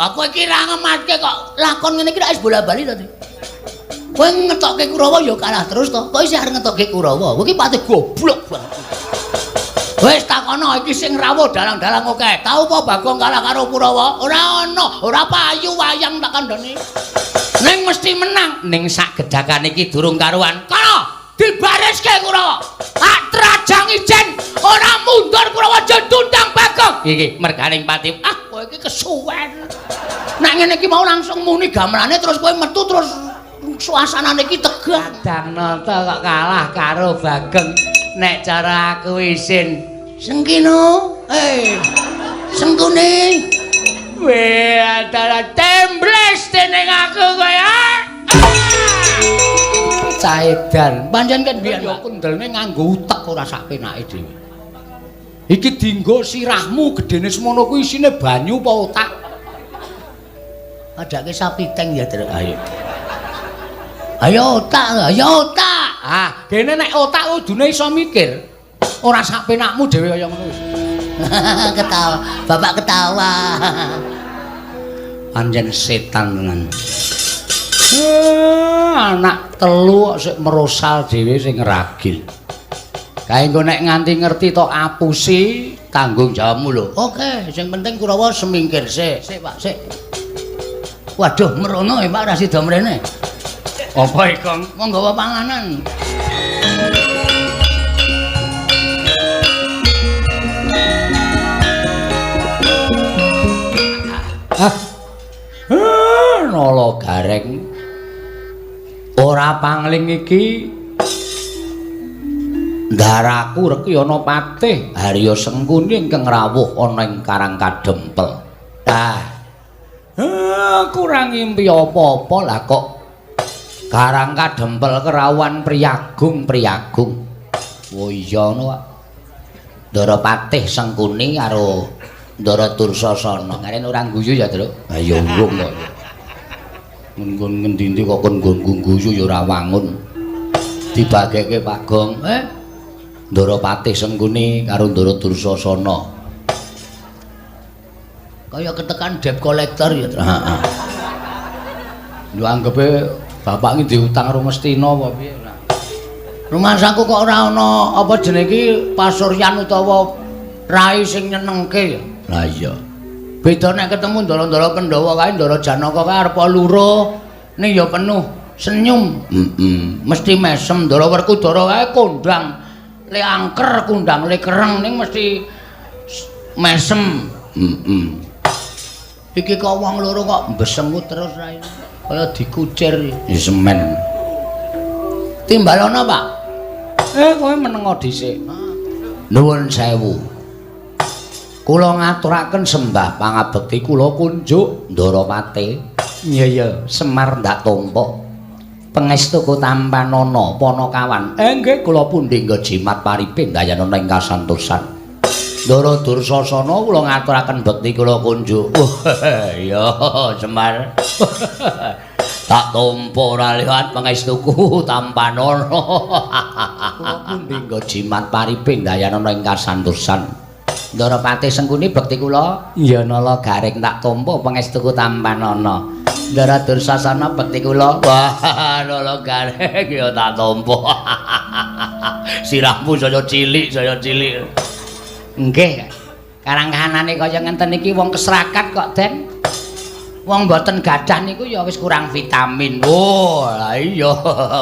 Aku iki ra ngematke kok lakon ngene iki rak wis bola-bali to. Kowe ngetokke Kurawa ya kalah terus to. Kok isih arep ngetokke Kurawa? Kowe iki pati goblok banget. Wis takono iki sing rawuh dalang-dalang akeh. Tau apa Bagong kalah karo Kurawa? Ora ana, ora payu wayang tak kandhani. Ning mesti menang. Ning sak gedhakan iki durung karuan. Kono dibariske Kurawa. Tak trajang ijen ora mundur Kurawa jedundang Bagong. Iki merganing pati. Ah, kowe iki kesuwen. Nek ngene iki mau langsung muni gamelane terus kowe metu terus suasanane iki tegang. Kadang nata kok kalah karo Bagong. Nek cara aku isin. Sengkino, eh. Sengkune. Weh, antara tembles dening aku kowe. Caedan. Pancen kan biyen ya kendelne nganggo utek ora sak penake dhewe. Iki dienggo sirahmu gedene semono kuwi isine banyu apa otak? Padake sapi teng ya, Truk. Ayo. Ayo otak, ayo otak. Ah, kene nek otak kudune iso mikir. Ora sak penakmu dhewe kaya ngono wis. Ketawa, bapak ketawa. Pancen setan tenan. Anak telu kok sik merosal dhewe sing ragil. Kae engko nek nganti ngerti tok apusi tanggung jawabmu lho. Oke, sing penting Kurawa semingkir sik. Sik, Pak, sik. Waduh, merono ya Pak ra sida mrene. Apa iki, Kong? Mau nggawa panganan. Ah. Nala Gareng. Ora pangling iki ndaraku reki ana patih Harya Sengkuni ingkang rawuh ana ing Karang Kadempel. Ah. Kurang ngimpi apa-apa lah kok Karang Kadempel kerawuhan priyagung-priyagung. Oh iya ngono kok. Ndara Patih Sengkuni karo Ndara Dursasana. Ngaren ora guyu ya, Truk? Ha ya urung kok. Nggon ngendi-endi kok kon nggon guyu ya ora wangun. Dibageke Pak Gong. Ndara Patih Sengkuni karo Ndara Dursasana. Kaya ketekan debt collector ya, Truk. Heeh. Lho anggepe bapak iki diutang karo Ngastina apa piye ora? Rumangsaku kok ora ana apa jenenge iki pasuryan utawa rai sing nyenengke ya. Lah iya. Beda nek ketemu ndara-ndara Pandhawa kae, Ndara Janaka kae arep loro ning ya penuh senyum. Heeh. Mesti mesem. Ndara Werkudara kae kondang le angker, kondang le kereng ning mesti mesem. Heeh. Iki kok wong loro kok mbesengut terus raine. Kaya dikucir. Ya semen. Timbalono, Pak. Kowe menengo dhisik. Nuwun sewu. Kula ngaturaken sembah pangabekti kula kunjuk Ndara Pate. Iya iya, Semar ndak tampa. Pangestuku tampanana Panakawan. Nggih kula pundi nggo jimat paripe ndayanana ing kasantosan. Ndara Dursasana kula ngaturaken bekti kula kunjuk. Iya, Semar. Tak tampa ora liwat pangestuku tampanana. Kula pundi nggo jimat paripe ndayanana ing kasantosan. Ndara Patih Sengkuni bekti kula. Iya Nala Gareng tak tampa pangestuku tampanana. Ndara Dursasana bekti kula. Wah, Nala Gareng ya tak tampa. Sirahmu saya cilik, saya cilik. Nggih. Karang kahanane kaya ngenten iki wong kesrakat kok, Den. Wong mboten gadah niku ya wis kurang vitamin. Oh, lah iya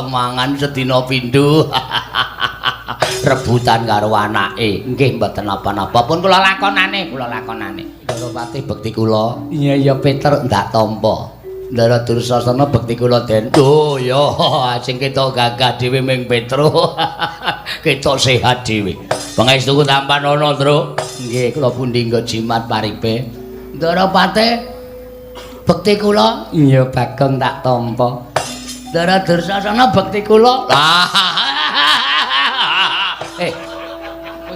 mangan sedina pindho. Rebutan karo anake. Nggih mboten napa-napa pun kula lakonane, kula lakonane. Ndara Patih bekti kula. Iya iya Peter ndak tampa. Ndara Dursasana bekti kula, Den. Oh iya, sing ketok gagah dhewe ming Petro. Ketok sehat dhewe. Pangestuku tampanana, Truk. Nggih, kula pundi nggo jimat paripe. Ndara Patih bekti kula. Iya Bagong tak tampa. Ndara Dursasana bekti kula. Kowe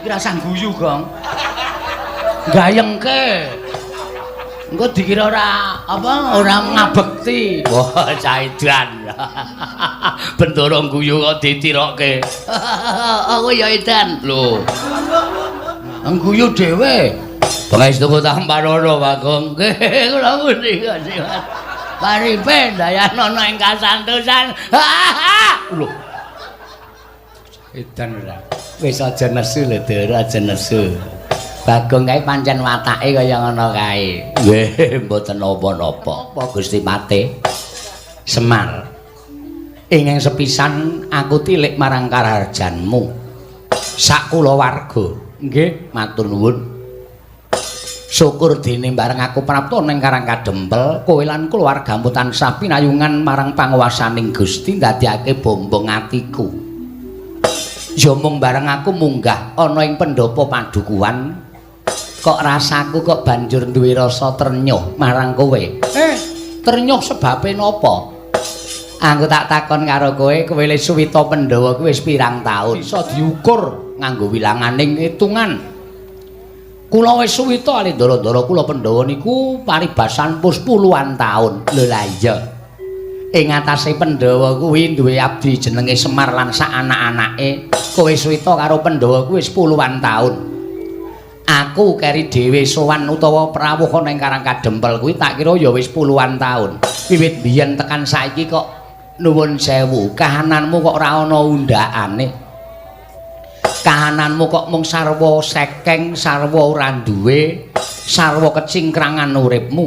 iki rasah guyu, Gong. Gayengke. Engko dikira ora apa ora ngabekti. Wah, caidan. Bendara guyu kok ditirokke. Aku ya edan. Lho. Ngguyu dhewe. Pangestu tampanana, Bagong. Nggih, kula pundi Gusti. Paripe dayanana ing kasantosan. Lho. Edan ora. Wis aja nesu lho, Dur, aja nesu. Bagong kae pancen watake kaya ngono kae. Nggih, mboten napa-napa. Apa Gusti Pate? Semar. Ingkang sepisan aku tilik marang karaharjanmu. Sak kulawarga. Nggih, matur nuwun. Syukur dene bareng aku prapta ning Karang Kadempel, kowe lan keluargamu tansah pinayungan marang panguwasaning Gusti ndadekake bombong atiku. Ya mung bareng aku munggah ana ing pendhapa padukuhan, kok rasaku kok banjur duwe rasa trenyuh marang kowe. Trenyuh sebabe napa? Aku tak takon karo kowe, kowe le suwita Pandhawa kuwi wis pirang taun? Iso diukur nganggo wilanganing hitungan. Kula wis suwita ali ndara-ndara kula Pandhawa niku paribasan pus puluhan taun. Lho lah iya. Ing atase Pandhawa kuwi duwe abdi jenenge Semar lan sak anak-anake. Kowe suwita karo Pandhawa kuwi wis puluhan taun. Aku keri dhewe sowan utawa prawuh ana ing Karang Kadempel kuwi tak kira ya wis puluhan taun. Wiwit biyen tekan saiki kok nuwun sewu, kahananmu kok ora ana undhakane. Kahananmu kok mung sarwa sekeng, sarwa ora duwe, sarwa kecingkrangan uripmu.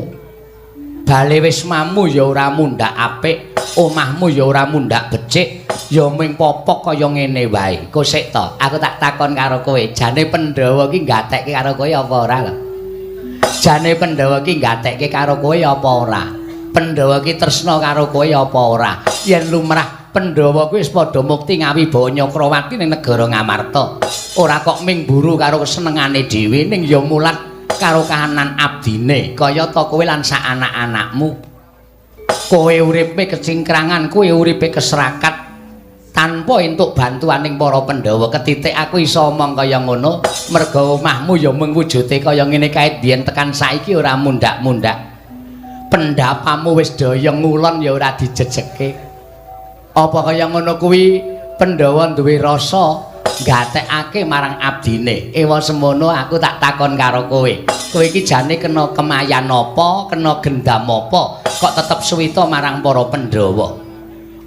Bale wismamu ya ora mundhak apik, omahmu ya ora mundhak becik, ya mung popok kaya ngene wae. Kosek to, aku tak takon karo kowe, jane Pandhawa ki gatekke karo kowe apa ora lho? Jane Pandhawa ki gatekke karo kowe apa ora? Pandhawa ki tresna karo kowe apa ora? Yen lumrah Pandhawa kuwi wis padha mukti ngawibawa Nyakrawati ning negara Ngamarta. Ora kok ming buru karo kesenengane dhewe ning ya mulat karo kahanan abdine kaya ta kowe lan sak anak-anakmu. Kowe uripe kecingkrangan, kowe uripe keserakat tanpa entuk bantuaning para Pandhawa. Ketitik aku iso omong kaya ngono merga omahmu ya mung wujude kaya ngene kae biyen tekan saiki ora mundhak-mundhak. Pendapamu wis daya ngulon ya ora dijejeke. Apa kaya ngono kuwi Pandhawa duwe rasa gatekake marang abdine. Ewa semono aku tak takon karo kowe. Kowe iki jane kena kemayan apa, kena gendam apa, kok tetep suwita marang para Pandhawa?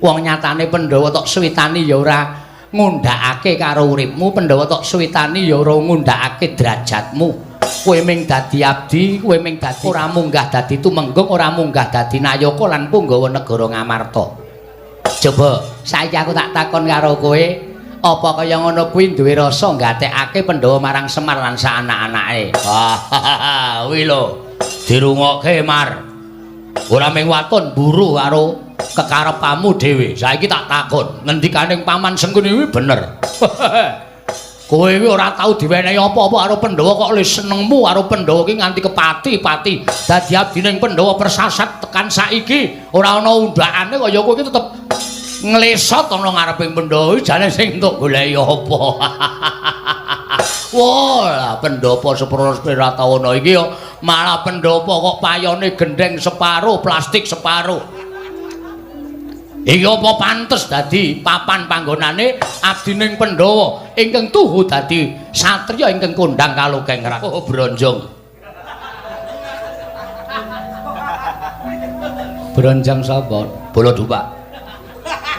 Wong nyatane Pandhawa tok suwitani ya ora ngundhakake karo uripmu, Pandhawa tok suwitani ya ora ngundhakake derajatmu. Kowe ming dadi abdi, kowe ming dadi ora munggah dadi tumenggung, ora munggah dadi nayaka lan punggawa negara Ngamarta. Coba saiki aku tak takon karo kowe, apa kaya ngono kuwi duwe rasa gatekake Pandhawa marang Semar lan sak anak-anake? Wah, kuwi lho. Dirungokke, Mar. Ora ming waton buru karo kekarepanmu dhewe. Saiki tak takon, ngendikaning Paman Sengkuni kuwi bener. Kowe kuwi ora tau diwenehi apa-apa karo Pandhawa kok le senengmu karo Pandhawa ki nganti kepati-pati. Dadi abdining Pandhawa persasat tekan saiki ora ana undhakane kaya kowe iki tetep nglesot ana ngareping Pandhawa jane sing entuk goleki apa. Wah, pendhapa seprono Pratawana iki ya malah pendhapa kok payone gendheng separo, plastik separo. Iki apa pantes dadi papan panggonane abdining Pandhawa ingkang tuhu dadi satriya ingkang kondhang kalokeng. Oh, bronjong. Bronjong sapa? Bala Dupak.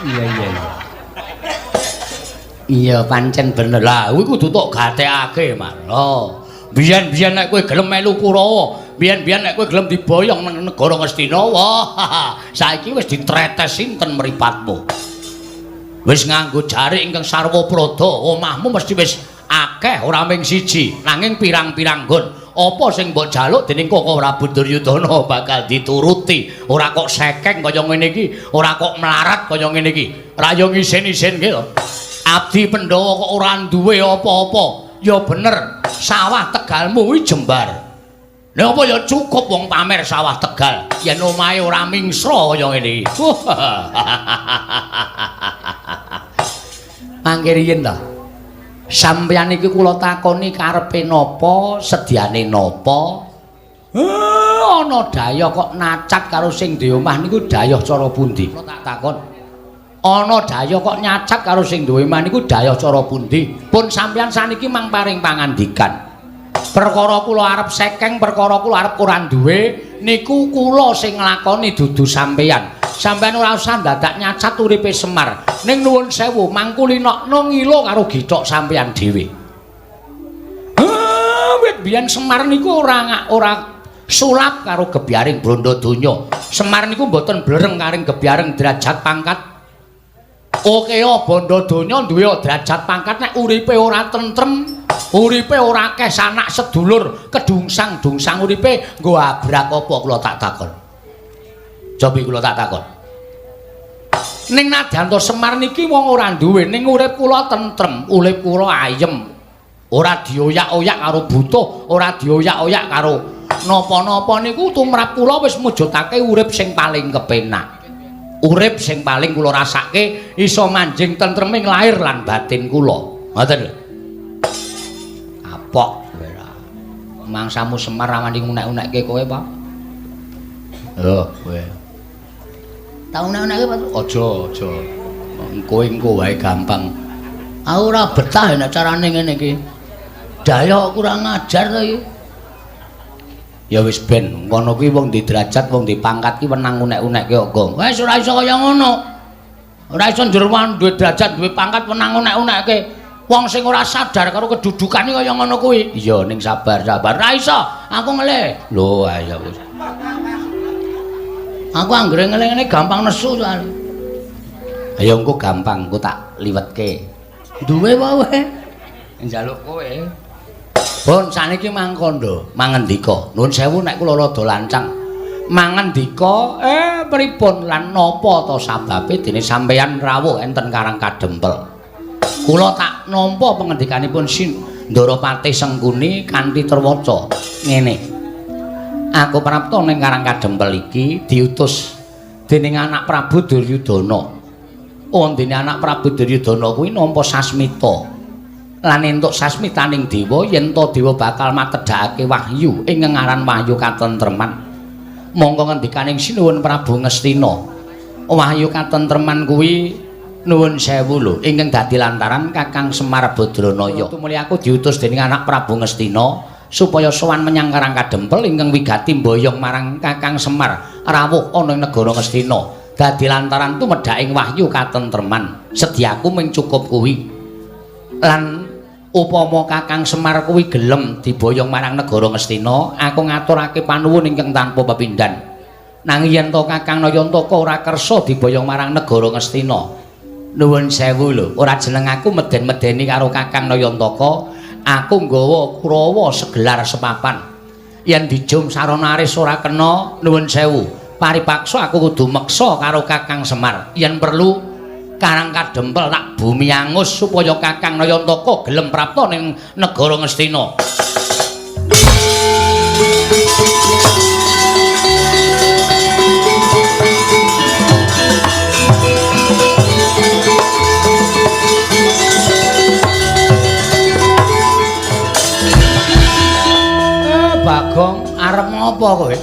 Iya iya iya. Iya pancen bener. Lah kuwi kudu tok gatekake, Mas. Oh. Biyen-biyen nek kowe gelem melu Kurawa, biyen-biyen nek kowe gelem diboyong nang negara Ngastina, wah, saiki wis ditretes sinten mripatmu. Wis nganggo jarik ingkang sarwa prada, omahmu mesti wis akeh ora ming siji, nanging pirang-pirang nggon. Apa sing mbok jaluk dening Koko Prabu Duryudana bakal dituruti. Ora kok sekeng kaya ngene iki, ora kok melarat kaya ngene iki. Ra yo ngisin-isinke to. Abdi Pandhawa kok ora duwe apa-apa. Ya bener, sawah Tegalmu kuwi jembar. Lha apa ya cukup wong pamer sawah Tegal yen omahe ora mingsra kaya ngene iki. Mangke riyin to. Sampeyan iki kula takoni karepe napa, sediane napa? Ana daya kok nacat karo sing duwe omah niku dayah cara pundi? Kula tak takon. Ana daya kok nyacat karo sing duwe omah niku dayah cara pundi? Pun sampeyan saniki mang paring pangandikan. Perkara kula arep sekeng, perkara kula arep ora duwe niku kula sing nglakoni dudu sampeyan. Sampeyan ora usah dadak nyacat uripe Semar. Ning nuwun sewu mangkulinokno ngilo karo githok sampeyan dhewe. Wit biyen Semar niku ora sulap karo gebyaring bondo donya. Semar niku mboten blereng karing gebyaring derajat pangkat. Oke bondo donya duwe derajat pangkat nek uripe ora tentrem, uripe ora akeh sanak sedulur, kedungsang-dungsang uripe nggo abrak apa kula tak takon. Cobi kula tak takon. Ning nadyan to Semar niki wong ora duwe, ning urip kula tentrem, urip kula ayem. Ora dioyak-oyak karo butuh, ora dioyak-oyak karo napa-napa niku tumrap kula wis mujudake urip sing paling kepenak. Urip sing paling kula rasake iso manjing tentreming lahir lan batin kula. Ngoten lho. Kapok kowe ra. Mangsamu Semar ra wani ngunek-unekke kowe, Pak. Lho, kowe. Tak unek-unekke, Pak. Aja, aja. Kowe engko wae gampang. Aku ora betah nek carane ngene iki. Daya kurang ajar to iki. Ya wis ben, ngono kuwi wong di derajat, wong di pangkat ki wenang unek-unekke kok, Gong. Wis ora iso kaya ngono. Ora iso njerwan duwe derajat, duwe pangkat wenang unek-unekke. Wong sing ora sadar karo kedudukane kaya ngono kuwi. Iya, ning sabar, sabar. Ora iso, aku ngelih. Lho, ayo wis. Aku anggere ngelih ngene gampang nesu soalé. Ayo engko gampang, engko tak liwetke. Duwe wae kowe? Njaluk kowe. Pun saniki mangkondo, mangendika. Nuwun sewu nek kula rada lancang. Mangendika, pripun lan napa to sababe dene sampeyan rawuh enten Karang Kadempel? Kula tak nampa pangendikanipun Sin Ndorapati Sengkuni kanthi terwaca ngene. Aku prapta ning Karang Kadempel iki diutus dening anak Prabu Duryudana. Wondene anak Prabu Duryudana kuwi nampa sasmita. Lan entuk sasmitaning dewa yen to dewa bakal matedhakake wahyu ing ngaran wahyu katentreman. Mongko ngendikaning Sinuwun Prabu Ngastina, wahyu katentreman kuwi nuwun sewu lho ingkang dadi lantaran Kakang Semar Badranaya. Tumuli aku diutus dening anak Prabu Ngastina supaya sowan menyang Karang Kadempel ingkang wigati mboyong marang Kakang Semar rawuh ana ing negara Ngastina. Dadi lantaran tumedhaking wahyu katentreman. Sediaku mung cukup kuwi. Lan upama Kakang Semar kuwi gelem diboyong marang negara Ngastina, aku ngaturake panuwun ingkang tanpa pepindhan. Nanging yen to Kakang Nayantaka ora kersa diboyong marang negara Ngastina, nuwun sewu lho, ora jeneng aku meden-medeni karo Kakang Nayantaka, aku nggawa Kurawa segelar sepapan. Yen dijum sarana aris ora kena, nuwun sewu, paripaksa aku kudu meksa karo Kakang Semar. Yen perlu Karang Kadempel tak bumi angus supaya Kakang Nayantaka gelem prapta ning negara Ngastina. Bagong arep ngopo kowe?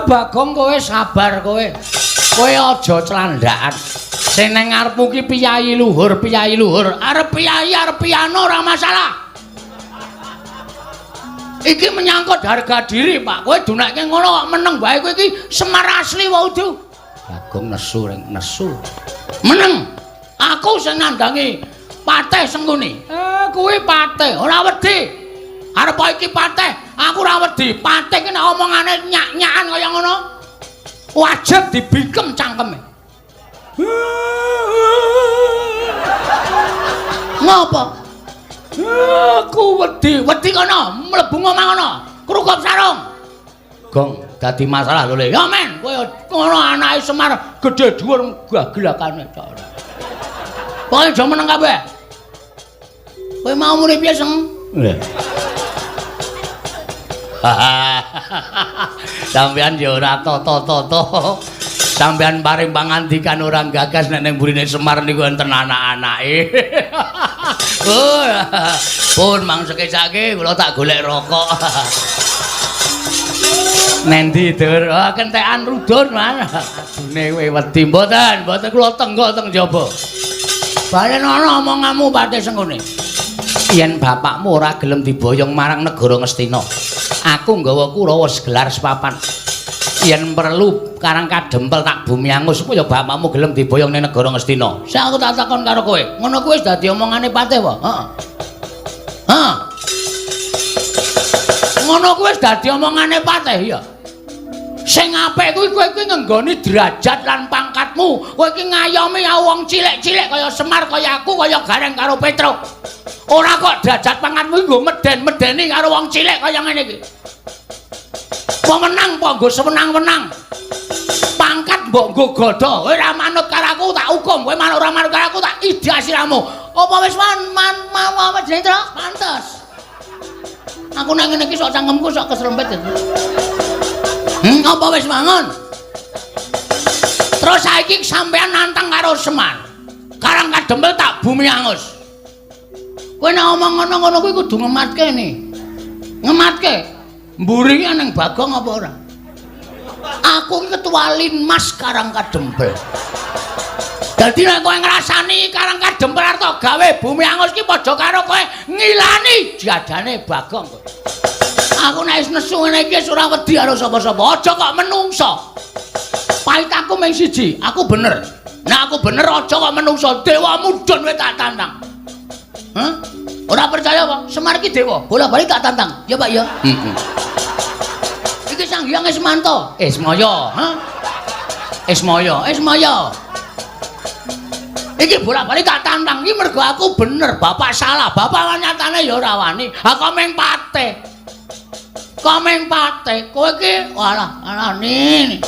Bagong kowe sabar kowe. Kowe aja clandhakan. Sing nang ngarepmu ki piyayi luhur, piyayi luhur. Arep piyayi, arep piyano ora masalah. Iki menyangkut harga diri, Pak. Kowe dunekke ngono kok meneng wae kowe iki Semar asli wae udu. Bagong nesu reng nesu. Meneng. Aku sing nandangi Patih Sengkuni. Kuwi patih, ora wedi. Arep iki patih, aku ora wedi. Patih ki nek omongane nyak-nyakan kaya ngono, wajib dibingkem cangkeme. Ngopo? Aku wedi, wedi kono, mlebu omah kono, krukop sarung. Gong, dadi masalah lho Le. Ya men, kowe ngono anake Semar gedhe dhuwur gaglakane cok. Pokoke aja meneng kabeh. Kowe mau muni piye, Seng? Sampeyan ya ora tata-tata. Sampeyan paring pangandikan ora gagas nek ning burine Semar niku enten anak-anake. Pun mang sekesake kula tak golek rokok. Nendi, Dur? Oh, kentekan rudun, Man. Adune kowe wedi mboten, mboten kula tenggok teng jaba. Balen ana omonganmu Patih Sengkuni. Yen bapakmu ora gelem diboyong marang negara Ngastina, aku nggawa Kurawa segelar sepapan. Yen perlu Karang Kadempel tak bumi angus supaya bapakmu gelem diboyong ning negara Ngastina. Sik aku tak takon karo kowe. Ngono kuwi wis dadi omongane patih apa? Heeh. Heeh. Ngono kuwi wis dadi omongane patih ya. Sing apik kuwi kowe kuwi ngenggoni derajat lan pangkatmu. Kowe iki ngayomi wong cilik-cilik kaya Semar, kaya aku, kaya Gareng karo Petruk. Ora kok derajat pangkatmu iki nggo meden-medeni karo wong cilik kaya ngene iki. Pemenang apa nggo sewenang-wenang? Pangkat mbok nggo godho. Kowe ora manut karo aku tak hukum, kowe ora manut karo aku tak idak siramu. Apa wis man apa jenenge, Tru? Pantes. Aku nek ngene iki sok cangkemku sok keserempet. Apa wis mangun? Terus saiki sampean nantang karo Semar. Karang Kadempel tak bumi angus. Kowe nek omong ngono-ngono kuwi kudu ngematke ne. Ngematke. Mburi ki nang Bagong apa ora? Aku ki ketua Linmas Karang Kadempel. Dadi nek kowe ngrasani Karang Kadempel arep gawe bumi angus ki padha karo kowe ngilani jadane Bagong kowe. Aku nek wis nesu ngene iki wis ora wedi karo sapa-sapa. Aja kok menungso. Pahit aku mung siji, aku bener. Nek aku bener aja kok menungso. Dewa mudhun kowe tak tantang. Hah? Ora percaya apa? Semar iki dewa. Bola-bali tak tantang. Ya Pak ya. Heeh. Iki Sang Hyang Ismanto. Ismaya, hah? Ismaya, Ismaya. Iki bola-bali tak tantang iki mergo aku bener, bapak salah. Bapak nyatane ya ora wani. Ha kok mung patih. Komeng patih, kowe iki walah alane.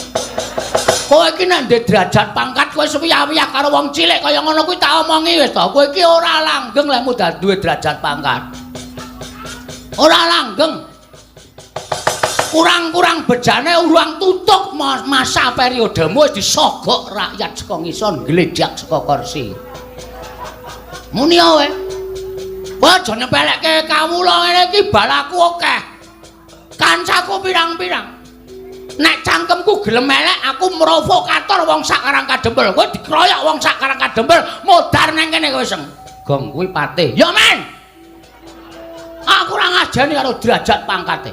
Kowe iki nek ndek derajat pangkat kowe suwiyah-wiyah karo wong cilik kaya ngono kuwi tak omongi wis to. Kowe iki ora langgeng lek mudah duwe derajat pangkat. Ora langgeng. Kurang-kurang bejane urang tutuk masa periodemu wis disogok rakyat saka ngisor gledak saka kursi. Muni kowe. Kowe aja nyepelekke kawula ngene iki balaku akeh. Kancaku pirang-pirang. Nek cangkemku gelem elek aku provokator wong sak Karang Kadempel. Kowe dikroyok wong sak Karang Kadempel modar nang kene kowe seng. Gong kuwi patih. Ya men. Aku ora ngajeni karo derajat pangkate.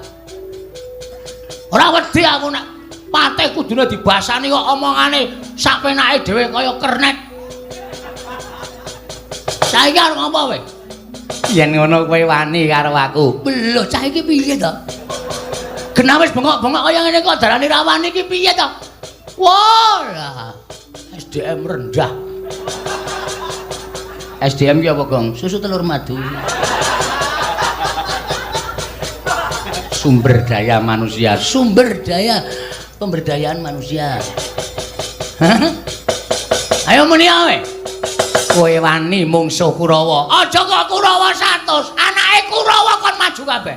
Ora wedi aku nek patih kudune dibasani kok omongane sak penake dhewe kaya kernet. Saiki arep ngopo kowe? Yen ngono kowe wani karo aku. Lho cah iki piye to? Genah wis bengok-bengok kaya ngene kok darani ra wani iki piye to? Wah, lah. SDM rendah. SDM ki apa, Gong? Susu telur madu. Sumber daya manusia, sumber daya pemberdayaan manusia. Ayo muni ae. Kowe wani mungsuh Kurawa. Aja kok Kurawa 100, anake Kurawa kon maju kabeh.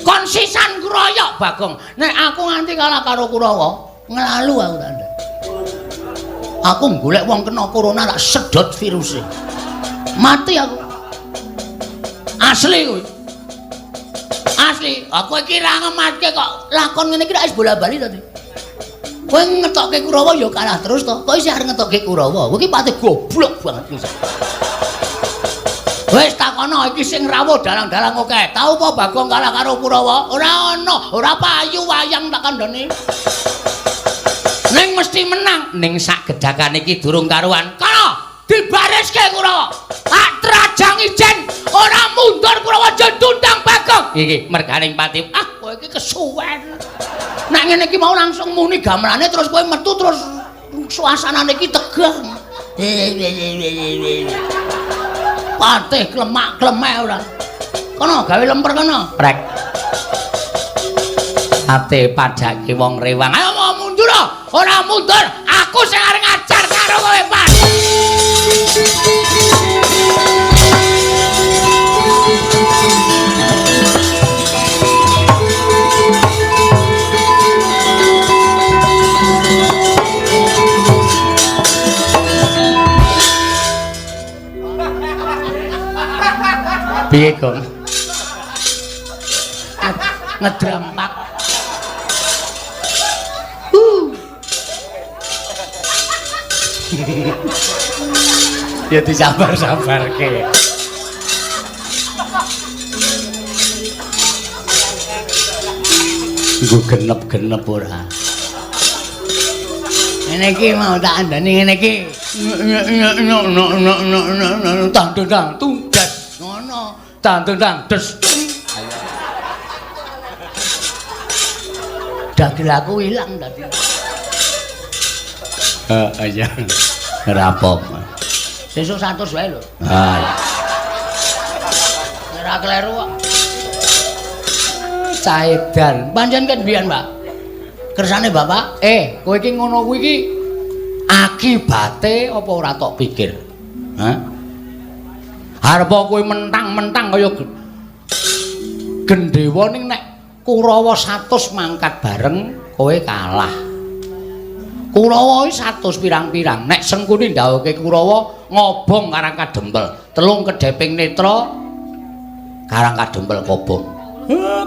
Kon sisan kroyok Bagong. Nek aku nganti kalah karo Kurawa, nglalu aku tandha. Aku golek wong kena corona tak sedot viruse. Mati aku. Asli kuwi. Asli, aku iki ra ngematke kok lakon ngene iki rak wis bola-bali to. Kowe ngetokke Kurawa ya kalah terus to. Kok isih arep ngetokke Kurawa? Kowe iki patih goblok banget kuwi. Wis takono iki sing rawuh dalang-dalang akeh. Tau apa Bagong kalah karo Kurawa? Ora ana, ora payu wayang tak kandhani. Ning mesti menang. Ning sak gedhakan iki durung karuan. Kono dibariske Kurawa. Tak trajang ijen ora mundur Kurawa jendundang Bagong. Iki merganing pati. Ah, kowe iki kesuwen. Nek ngene iki mau langsung muni gamelane terus kowe metu terus suasanane iki tegang. Patih klemak-klemek ora. Kono gawe lemper kono. Prek. Ate padake wong rewang. Ayo mau mundur ora mundur, aku sing arep ngajar karo kowe, Pak. Piye, Gong? Ngedrampak. Ya disabar-sabarke. Nggo genep-genep ora. Ngene iki mau tak andani ngene iki. Tang tang tunggas. Ngono. Tang tang des. Dagel aku ilang tadi. Heeh iya. Ora apa-apa. Sesuk 100 wae lho. Ha. Ora kleru kok. Caedan. Pancen ket biyen, Pak. Kersane Bapak, Kowe iki ngono kuwi iki akibate apa ora tok pikir? Hah? Arep kowe mentang-mentang kaya gendhewa ning nek Kurawa 100 mangkat bareng kowe kalah. Kurawa iki 100 pirang-pirang. Nek Sengkuni ndhawuhke Kurawa ngobong Karang Kadempel, telung kedheping netra Karang Kadempel kobong.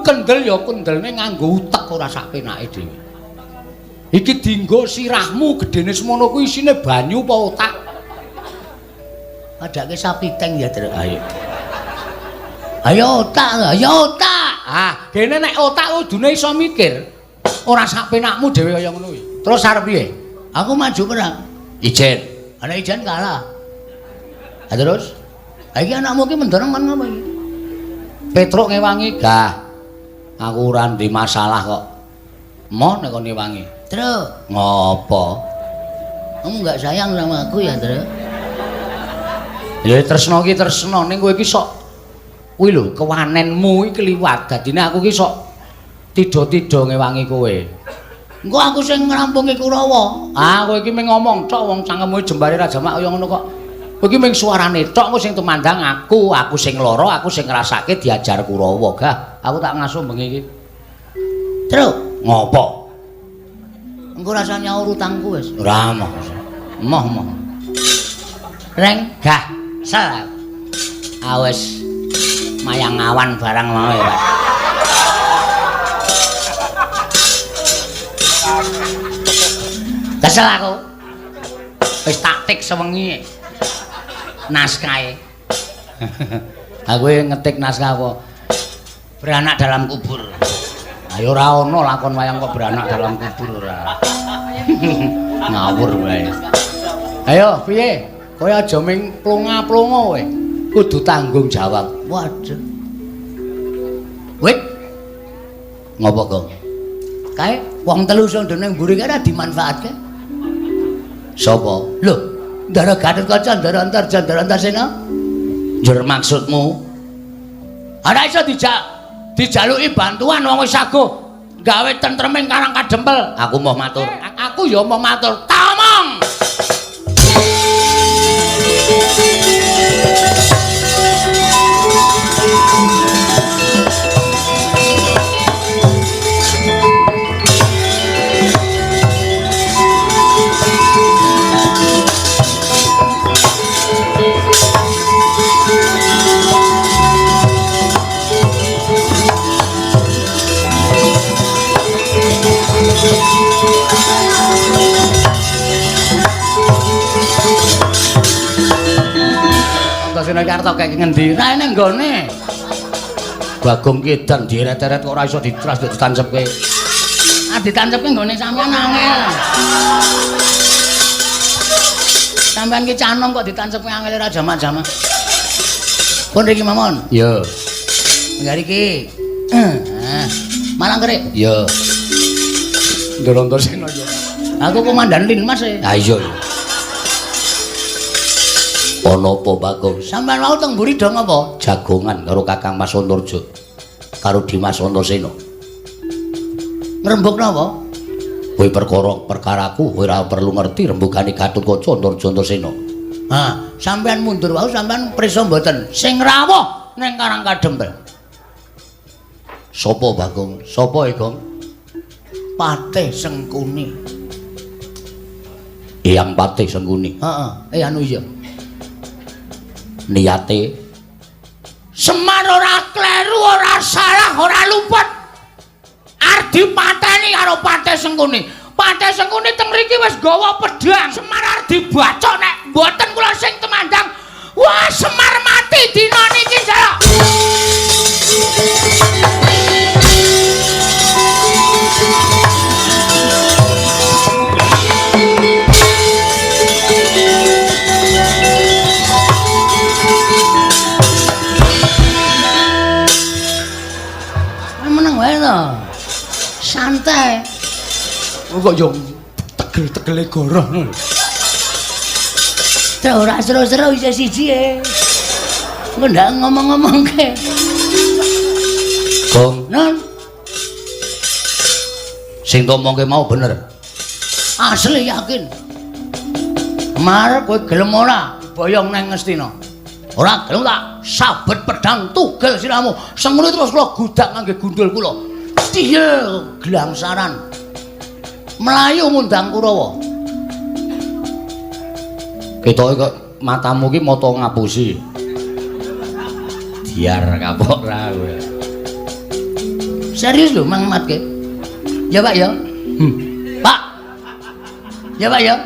Kendel ya kendelne nganggo utek ora sak penake dhewe. Iki dinggo sirahmu gedene semono kuwi isine banyu apa otak? Padake sapi teng ya, Truk. Ayo. Ayo otak, ayo otak. Ah, dene nek otak kudune iso mikir. Ora sak penakmu dhewe kaya ngono kuwi. Terus arep piye? Aku maju perang. Ijen. Ana ijen kalah. Ha terus? Ha iki anakmu ki mendorong kon ngapa iki? Petruk ngewangi, gah. Aku ora ndek masalah kok. Moh nek kon ngewangi. Truk, Ngopo? kamu enggak sayang sama aku ya, Truk? Ya tresna ki tresna ning kowe iki sok kuwi lho kewanenmu iki kliwat. Dadine aku ki sok tidha-tidha ngewangi kowe. Engko aku sing ngrampungi Kurawa. Ah, kowe iki mung ngomong tok wong cangkemmu jembare ra jamak kaya ngono kok. Kowe iki mung suarane tok engko sing tumandang aku, aku sing lara, aku sing ngrasake diajar Kurawa. Gah, aku tak ngasuh bengi iki. Truk, Ngopo? engko rasa nyaur utangku wis. Ora moh. Moh moh. Reng, Gah, sel. ah wis mayang awan barang mau ya, Pak. Kesel aku. Wis taktik sewengi. Naskahe. Aku ngetik naskah apa? Beranak dalam kubur. Ayo ora ono lakon wayang kok beranak dalam kubur ora. Ngawur wae. Ayo piye? Kowe aja ming plonga-plonga kowe. Kudu tanggung jawab. Waduh. Wit, Ngopo, Gong? kae wong telu sing ning mburi kae ora dimanfaatke. Sopo? Lho, Ndara Gatotkaca, Ndara Antarja, Ndara Antasena. Njur maksudmu? Ora iso dijaluki bantuan wong wis saguh gawe tentreming Karang Kadempel. Aku moh matur. Aku ya moh matur. Tamong. Antasena iki arep tok kek ngendi? Ra ene nggone. Bagong ki edan dieret-eret kok ora iso ditras ditancepke. Ah ditancepke nggone sampean angel. Sampean ki canom kok ditancepke angel ora jamak-jamak. Pun riki mawon. Yo. Enggak riki. Ah, malang kerik. Yo. Ndoro Antasena yo. Aku komandan Linmas e. Ha iya. Ana apa, Bagong? Sampean wau teng mburi do ngapa? Jagongan karo Kakang Mas Antarja. Karo Dimas Antasena. Ngrembug napa? Kowe perkara perkaraku kowe ora perlu ngerti rembugane Gatotkaca Antarja Antasena. Ha, sampean mundur wau sampean prisa mboten sing rawuh ning Karang Kadempel. Sopo, Bagong? Sopo e, Gong? Patih Sengkuni. Eyang Patih Sengkuni. Heeh, anu iya. Niate Semar ora kleru, ora salah, ora luput. Arep dipateni karo Patih Sengkuni. Patih Sengkuni teng mriki wis gawa pedhang. Semar arep dibacok nek mboten kula sing tumandang. Wah, Semar mati dina niki, Jalak. Kok yo tegel-tegele goroh ngono. Terus ora seru-seru isih siji e. Engko ndak ngomong-ngomongke. Gong, Non, sing ngomongke mau bener. Asli yakin. Mar kowe gelem ora boyong nang Ngastina? Ora gelem tak sabet pedang tugel siramu. Sengene terus kula gudak ngangge gundul kula. Tiyel glangsaran. Melayu ngundang Kurawa. Ketoke kok matamu ki mata ngapusi. Diar kapok ra kowe. Serius lho Mang Matke. Ya Pak ya. Pak. Ya Pak ya.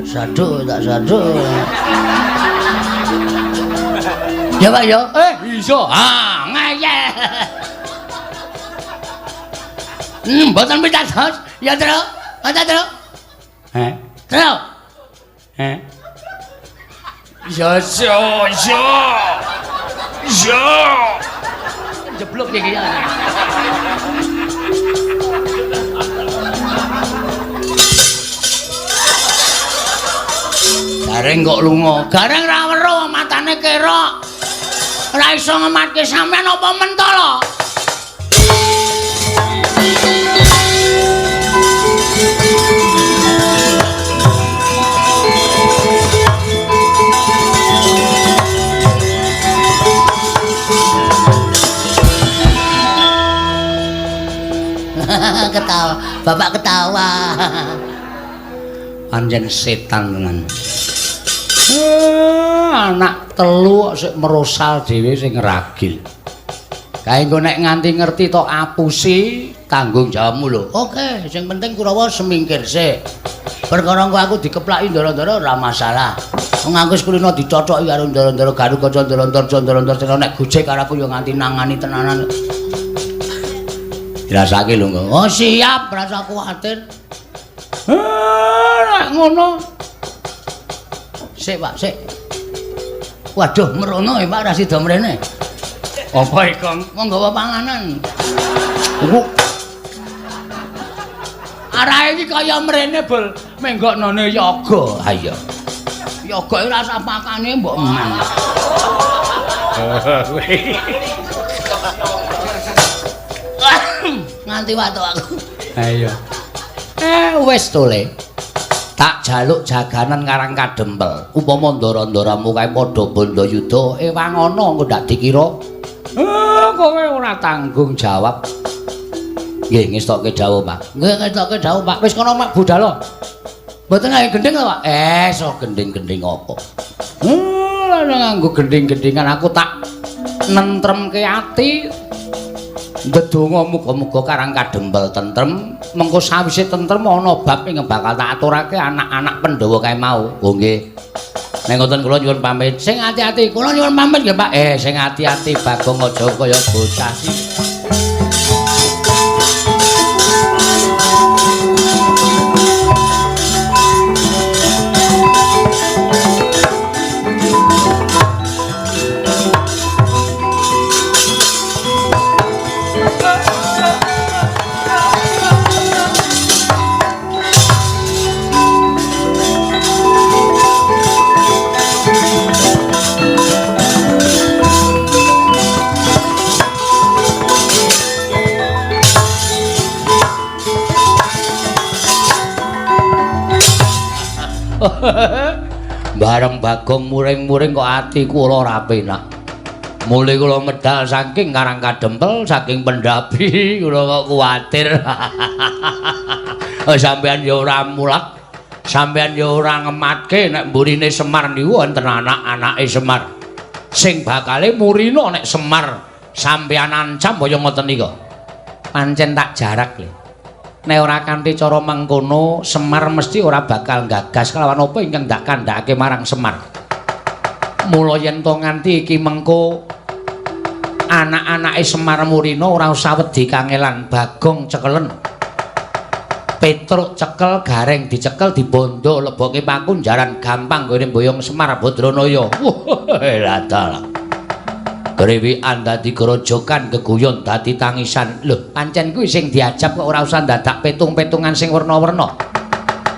Saduk tak saduk. Ya Pak ya. Iso. Ah, ngeyel. Mboten pitados. Ya, Tru. Mboten, Tru. Heh. Tru. Heh. Ya, ya, ya. Ya. Jeblok iki ya. Gareng kok lunga. Gareng ra weruh matane kerok. Ora iso ngematke sampean apa mentolo? Ketawa, bapak ketawa. Pancen setan tenan. Anak telu kok sik merosal dhewe sing ngragil. Kae engko nek nganti ngerti tok apusi tanggung jawabmu lho. Oke, sing penting Kurawa semingkir sik. Perkara engko aku dikeplaki ndara-ndara ora masalah. Wong aku wis kulino dicocoki karo ndara-ndara Garukaca ndara-ndara ndara-ndara nek gojek karo aku ya nganti nangani tenanan. Dirasake lho engko. Oh siap, rasa kuwatir. Nek ngono. Sik, Pak, sik. Waduh, merono ya, Pak, ra sida mrene. Apa iki, Kong? Wong nggawa panganan. Arahe iki kaya mrene, Bul. Menggoknone yoga. Ha iya. Yoga ora usah pakane mbok eman. Nganti watuk aku. Ha iya. Wis to, Le. Tak jaluk jaganan Karang Kadempel. Upama ndara-ndaramu kae padha bandayuda, ewang ana engko ndak dikira. Kowe ora tanggung jawab. Nggih, ngestokke dawuh, Pak. Nggih, ngestokke dawuh, Pak. Wis kono mak budal. Mboten ae gendhing to, Pak? So gendhing-gendhing apa? Lah nganggo gendhing-gendhingan aku tak nentremke ati. Ndedonga muga-muga Karang Kadempel tentrem, mengko sawise tentrem ana bab ing bakal tak aturake anak-anak Pandhawa kae mau. Oh nggih. Nek ngoten kula nyuwun pamit. Sing ati-ati, kula nyuwun pamit nggih, Pak. Sing ati-ati Bagong aja kaya bocah sih. Bareng Bagong muring-muring kok ati kula ora penak. Mule kula medal saking Karang Kadempel, saking Pendapi, kula kok kuwatir. Sampeyan ya ora mulak, sampeyan ya ora ngematke nek mburine Semar niku wonten anak-anake Semar. Sing bakale murina nek Semar sampeyan ancam kaya ngoten nika. Pancen tak jarak lho. Nek ora kanthi cara mengkono, Semar mesti ora bakal gagas kelawan apa ingkang ndak kandhakake marang Semar. Mula yen to nganti iki mengko anak-anake Semar murina ora usah wedi kangelan, Bagong cekelen. Petruk cekel, Gareng dicekel, dibondo leboke pakunjaran gampang nggone mboyong Semar Badranaya. Wah, dalah. Grewekan dadi grojokan, geguyon dadi tangisan. Lho, pancen kuwi sing diajab kok ora usah dadak petung-petungan sing werna-werna.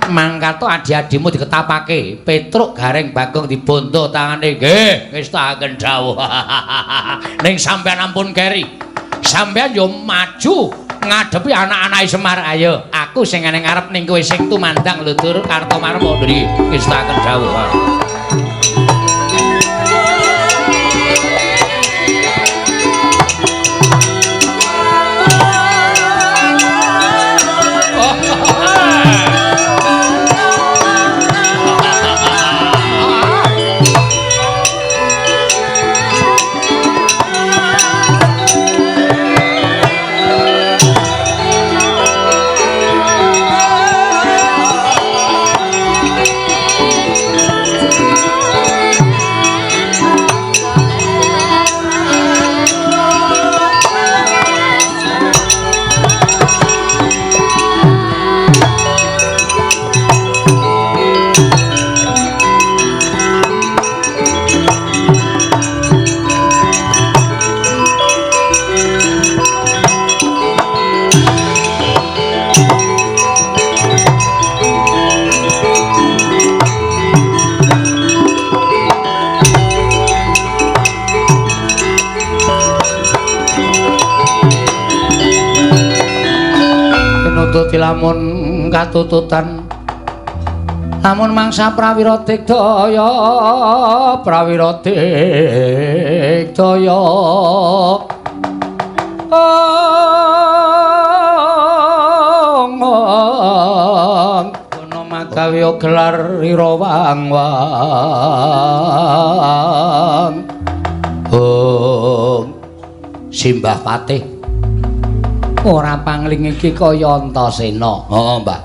Mangkato adi-adimu diketapake, Petruk Gareng Bagong dibondo tangane. Nggih, ngestaken dawuh. Ning sampean ampun keri. Sampean yo maju ngadepi anak-anake Semar. Ayo, aku sing ning ngarep ning kowe sing tumandang lho Dur Kartomarma. Nggih, ngestaken dawuh. Lamun katututan lamun mangsa prawira digdaya, prawira digdaya. Kono magawe gelar ira wang-wang. Hong Simbah Patih ora pangling iki kaya Antasena. Heeh, Mbah.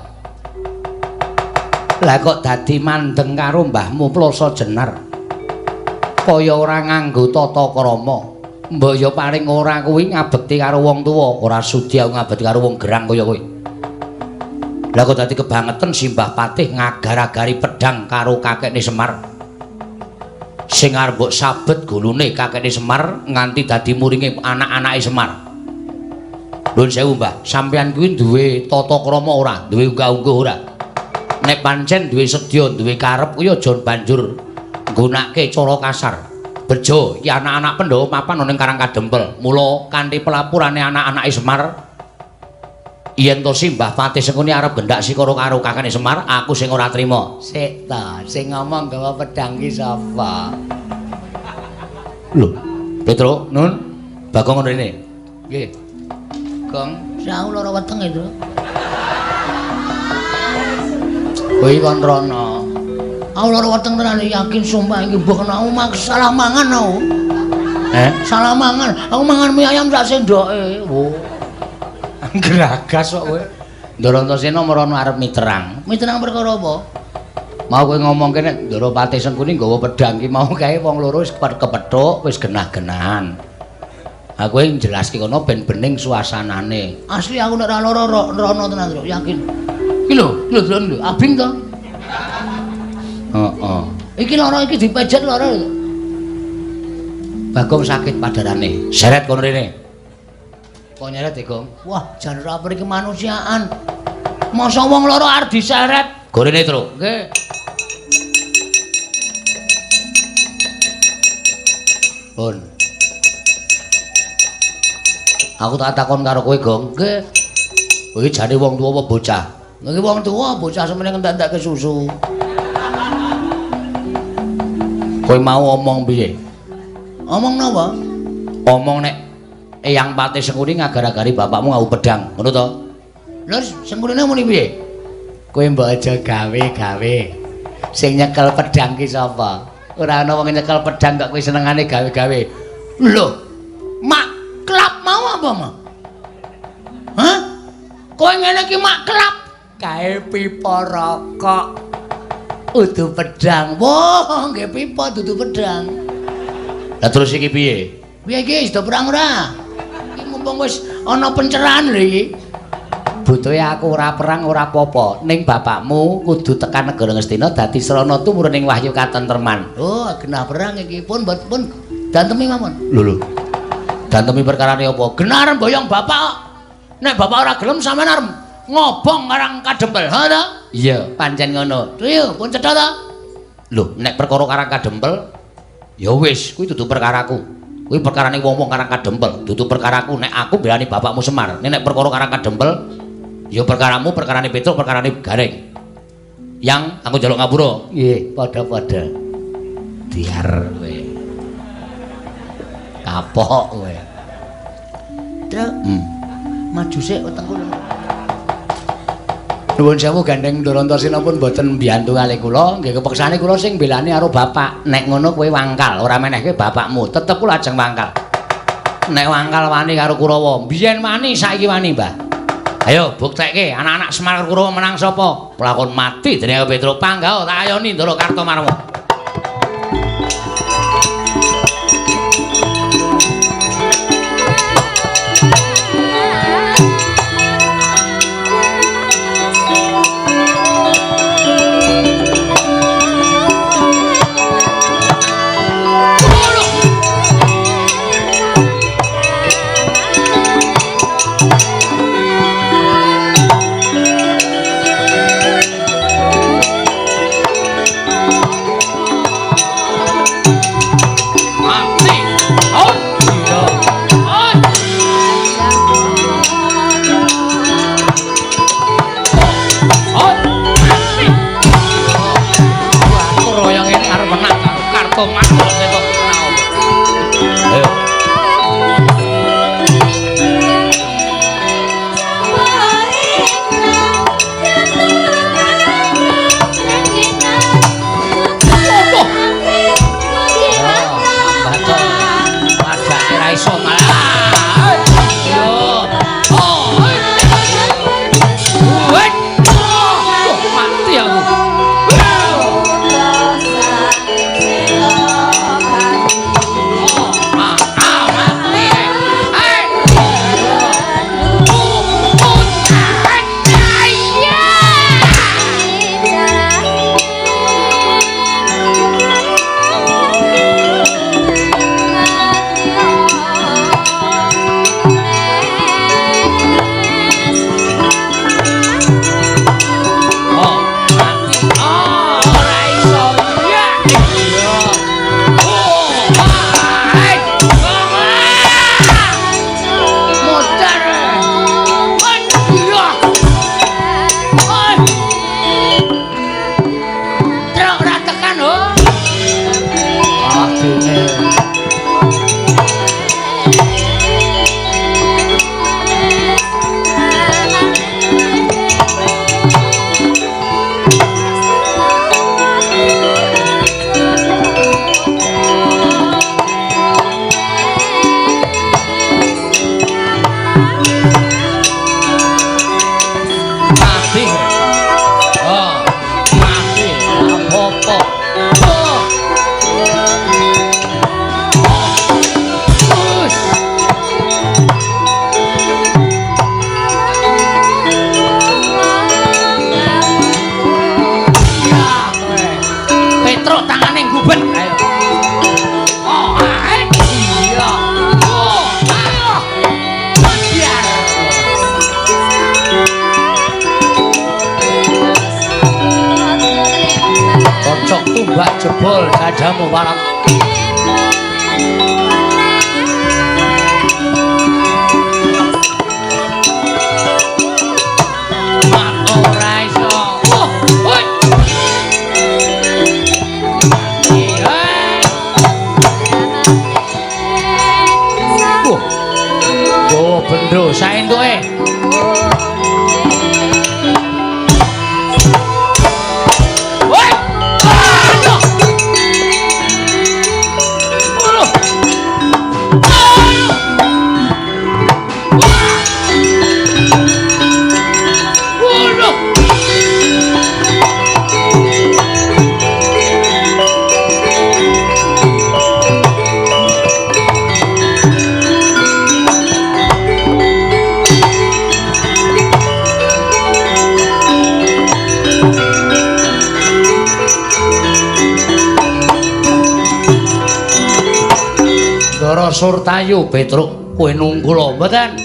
Lah kok dadi mandeng karo mbahmu Plasa Jenar. Kaya ora nganggo tata krama. Mbah ya paling ora kuwi ngabekti karo wong tuwa, ora sudi aku ngabekti karo wong gerang kaya kowe. Lah kok dadi kebangeten Simbah Patih ngagar-agari pedhang karo kakekne Semar. Sing arep mbok sabet gulune kakekne Semar nganti dadi muringe anak-anake Semar. Nuwun sewu, Mbah, sampeyan kuwi duwe tata krama ora? Duwe unggah-ungguh ora? Nek pancen duwe sedya, duwe karep kuwi aja banjur nggunakake cara kasar. Bejo, iki anak-anak Pandhawa mapan ana ning Karang Kadempel. Mula kanthi pelapurane anak-anake Semar, yen to Simbah Patih Sengkuni arep gendak sikara karo kakane Semar, aku sing ora trima. Sik ta, sing ngomong gawa pedhang ki sapa? Lho, Petro, Nun, Bagong ngono rene. Nggih. Gong, aku lara weteng itu. Kowe kon rono. Aku lara weteng tenan yakin sumpah iki mbok kena aku salah mangan aku. Salah mangan. Aku mangan mie ayam sak sendoke. Oh. Gragas kok kowe. Ndara Antasena merono arep miterang. Miterang perkara apa? Mau kowe ngomongke nek Ndara Patih Sengkuni nggawa pedhang ki mau kae wong loro wis kepethuk, wis genah-genahan. Aku yang jelaske kono ben bening suasanane. Asli aku nek ora lara rono tenan, Tru, yakin. Iki lho, iki lho lho, abing to. Heeh. Iki lara iki dipejet lara. Bagong sakit padarane. Seret kono rene. Kok nyeret e, Gong? Wah, jan ora peri kemanusiaan. Masa wong lara arep diseret? Gorene, Tru. Nggih. Pun. Aku tak takon karo kowe, Gong. Nggih. Kowe jane wong tuwa apa bocah? Nggih wong tuwa, bocah semene ngentek-entekke susu. Kowe mau omong piye? Omong napa? Omong nek Eyang Patih Sengkuni ngagar-agari bapakmu ngau pedhang, ngono to? Lha Sengkunine muni piye? Kowe mbok aja gawe-gawe. Sing nyekel pedhang ki sapa? Ora ana wong nyekel pedhang kok kowe senengane gawe-gawe. Lho, mak klap mau apa, Ma? Hah? Kowe ngene iki mak klap kae pipa rokok. Udu pedhang. Wah, nggih pipa dudu pedhang. Lah terus iki piye? Piye iki wis do perang ora? Iki mumpung wis ana pencerahan lho iki. Butuhe aku ora perang ora apa-apa, ning bapakmu kudu tekan negara Ngastina dadi srana tumurun ing wahyu katentreman. Oh, genah perang iki pun pun Dantemi mawon. Lho lho. Dantemi perkarane apa? Genar boyong bapak kok. Nek bapak ora gelem sampean arep ngobong Karang Kadempel. Ha ta? Iya, pancen ngono. Yo, pun cetha ta? Lho, nek perkara Karang Kadempel ya wis, kuwi dudu perkaraku. Kuwi perkarane wong-wong Karang Kadempel, dudu perkaraku. Nek aku belani bapakmu Semar. Nek perkara Karang Kadempel ya perkaramu, perkarane Petruk, perkarane Gareng. Yang aku njaluk ngapura. Nggih, padha-padha. Diar kowe. Kapok kowe. Truk. Maju sik wetengku. Nuwun sewu gandeng Ndara Antasena pun mboten mbiyantu kalih kula, nggih kepeksane kula sing mbelani karo bapak. Nek ngono kowe wangkal, ora menehke bapakmu, tetep kula ajeng wangkal. Nek wangkal wani karo Kurawa, biyen wani saiki wani, Mbah. Ayo buktekke anak-anak Semar karo Kurawa menang sapa? Pelakon mati dening Petruk panggah tak ayoni Ndara Kartomarma. Jebol dadamu warak. Ora iso. Oh, hoi. Oh, bendo saentuke. Ndara Surtayu Petruk kowe nungkul mboten?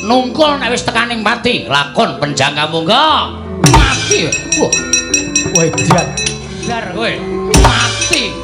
Nungkul nek wis tekaning pati, lakon penjangka monggo. Mati. Wah. Kowe jan. Jar kowe. Mati.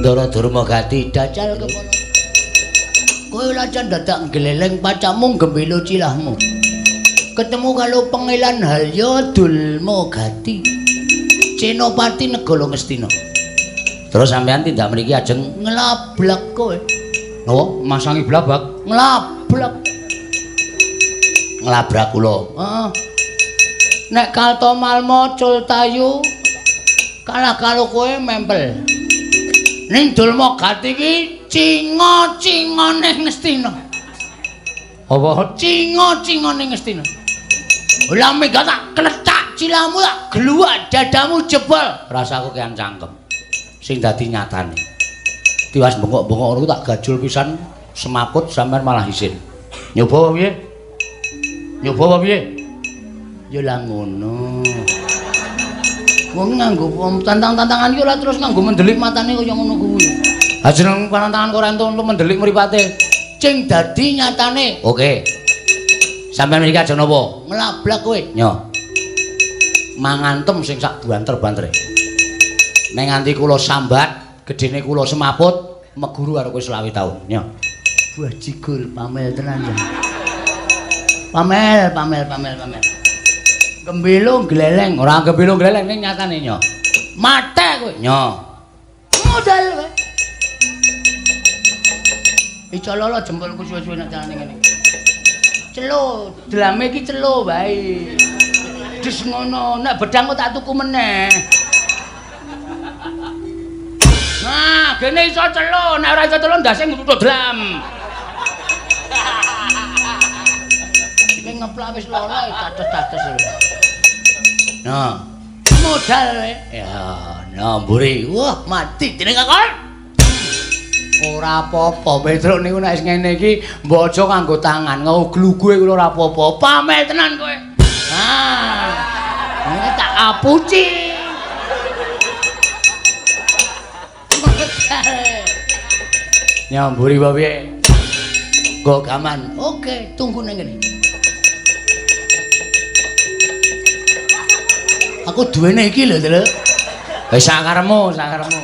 Ndara Durmagati dajal kepala. Kowe lajan dadak gleleng pacamu gembelo cilahmu. Ketemu karo Pangeran Halya Dulmagati. Senopati Negara Ngastina. Terus sampean tindak mriki ajeng nglablak kowe. Napa? Masangi blabak? Nglablak. Nglabrak kula. Heeh. Nek Kartomarma Cultayu kalah karo kowe mempel. Ning Dulmagati iki cinga-cingane Ngastina. Apa cinga-cingane Ngastina? Lah mega tak klecak cilamu tak gluwak dadamu jebol. Rasaku kean cangkem. Sing dadi nyatane. Tiwas bengok-bengok ngono tak gajul pisan semaput sampean malah isin. Nyoba apa piye? Nyoba apa piye? Ya lah ngono. Wong nganggo tantang-tantangan iki ora terus nganggo mendelik matane kaya ngono kuwi. Ha jeneng pantangan kok ora entuk mendelik mripate. Sing dadi nyatane. Oke. Sampeyan mriki aja napa? Nglablak kowe. Nyo. Mangantem sing sak banter-bantere. Nek nganti kula sambat, gedene kula semaput, meguru karo kowe 25 taun. Nyo. Buah jigul pamel tenan ya. Pamel, pamel, pamel, pamel. Gembelo gleleng, ora gembelo gleleng ning nyatane nyo. Mate kowe. Nyo. Modal kowe. Iso lolo jempolku suwe-suwe nek jalane ngene. Celo, delame iki celo wae. Des ngono, nek bedang kok tak tuku meneh. Nah, gene iso celo, nek ora iso celo ndase ngruthuk dlam. Iki ngeplak wis lolo cates-cates lho. Nah, modal kowe. Ya, nah mburi. Wah, mati dening kakon. Ora apa-apa, Petruk niku nek wis ngene iki mbok aja nganggo tangan, ngoglugue kula ora apa-apa. Pamel tenan kowe. Nah, ini tak apuci. Nyamburi wae piye? Go gaman. Oke, tunggu nang ngene. Aku duwene iki lho, Lho. Wis sakaremu, sakaremu.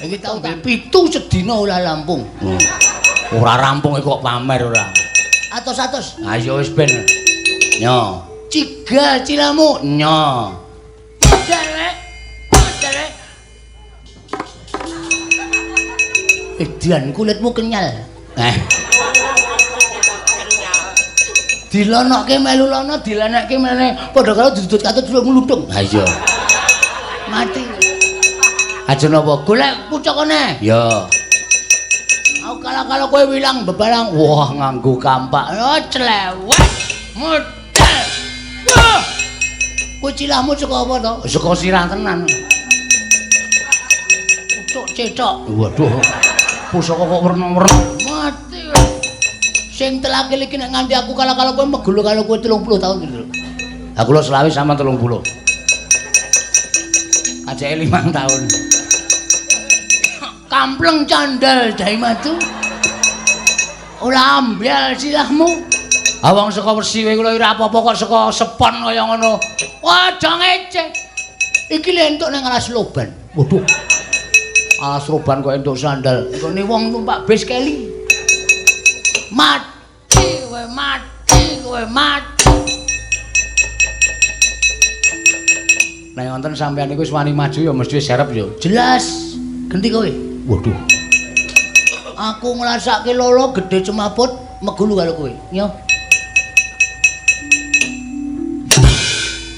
Iki tau 7 sedina ora rampung. Ora rampung iki kok pamer ora. Atos-atos. Ayo wis ben. Nyo. Cigal cilamu. Nyo. Modal. Modal. Edian kulitmu kenyal. Eh. Dilonokke melu lono, dilenekke meneh. Padha karo dudut katut mludung. Ha iya. Mati. Aja napa golek pucukane. Ya. Aku kalah-kalah kowe wilang bebalang. Wah, nganggo kampak. Oh, clewek. Modal. Wah. Kowe cilahmu saka apa to? Saka sirah tenan. Pucuk cecok. Waduh. Pusaka kok werna-werna. Mati. Sing telakil iki nek nganti aku kalah-kalah kowe megolo karo kowe 30 tahun gitu. Aku lho 25 sama 30. Ajake 5 tahun. Kampleng candal dai matu. Ora ambyal silahmu. Ah wong saka Persi kowe kula ora apa-apa kok saka sepon kaya ngono. Wah, aja ngece. Iki lho entuk nang alas loban. Waduh. Alas roban kok entuk sandal. Nggone wong numpak bis keli. Mati kowe, mati kowe, mati. Nek wonten sampean niku wis wani maju ya mesti serep ya. Jelas. Genti kowe. Waduh. Aku ngrasake lolo gedhe cemaput megulu karo kowe. Yo.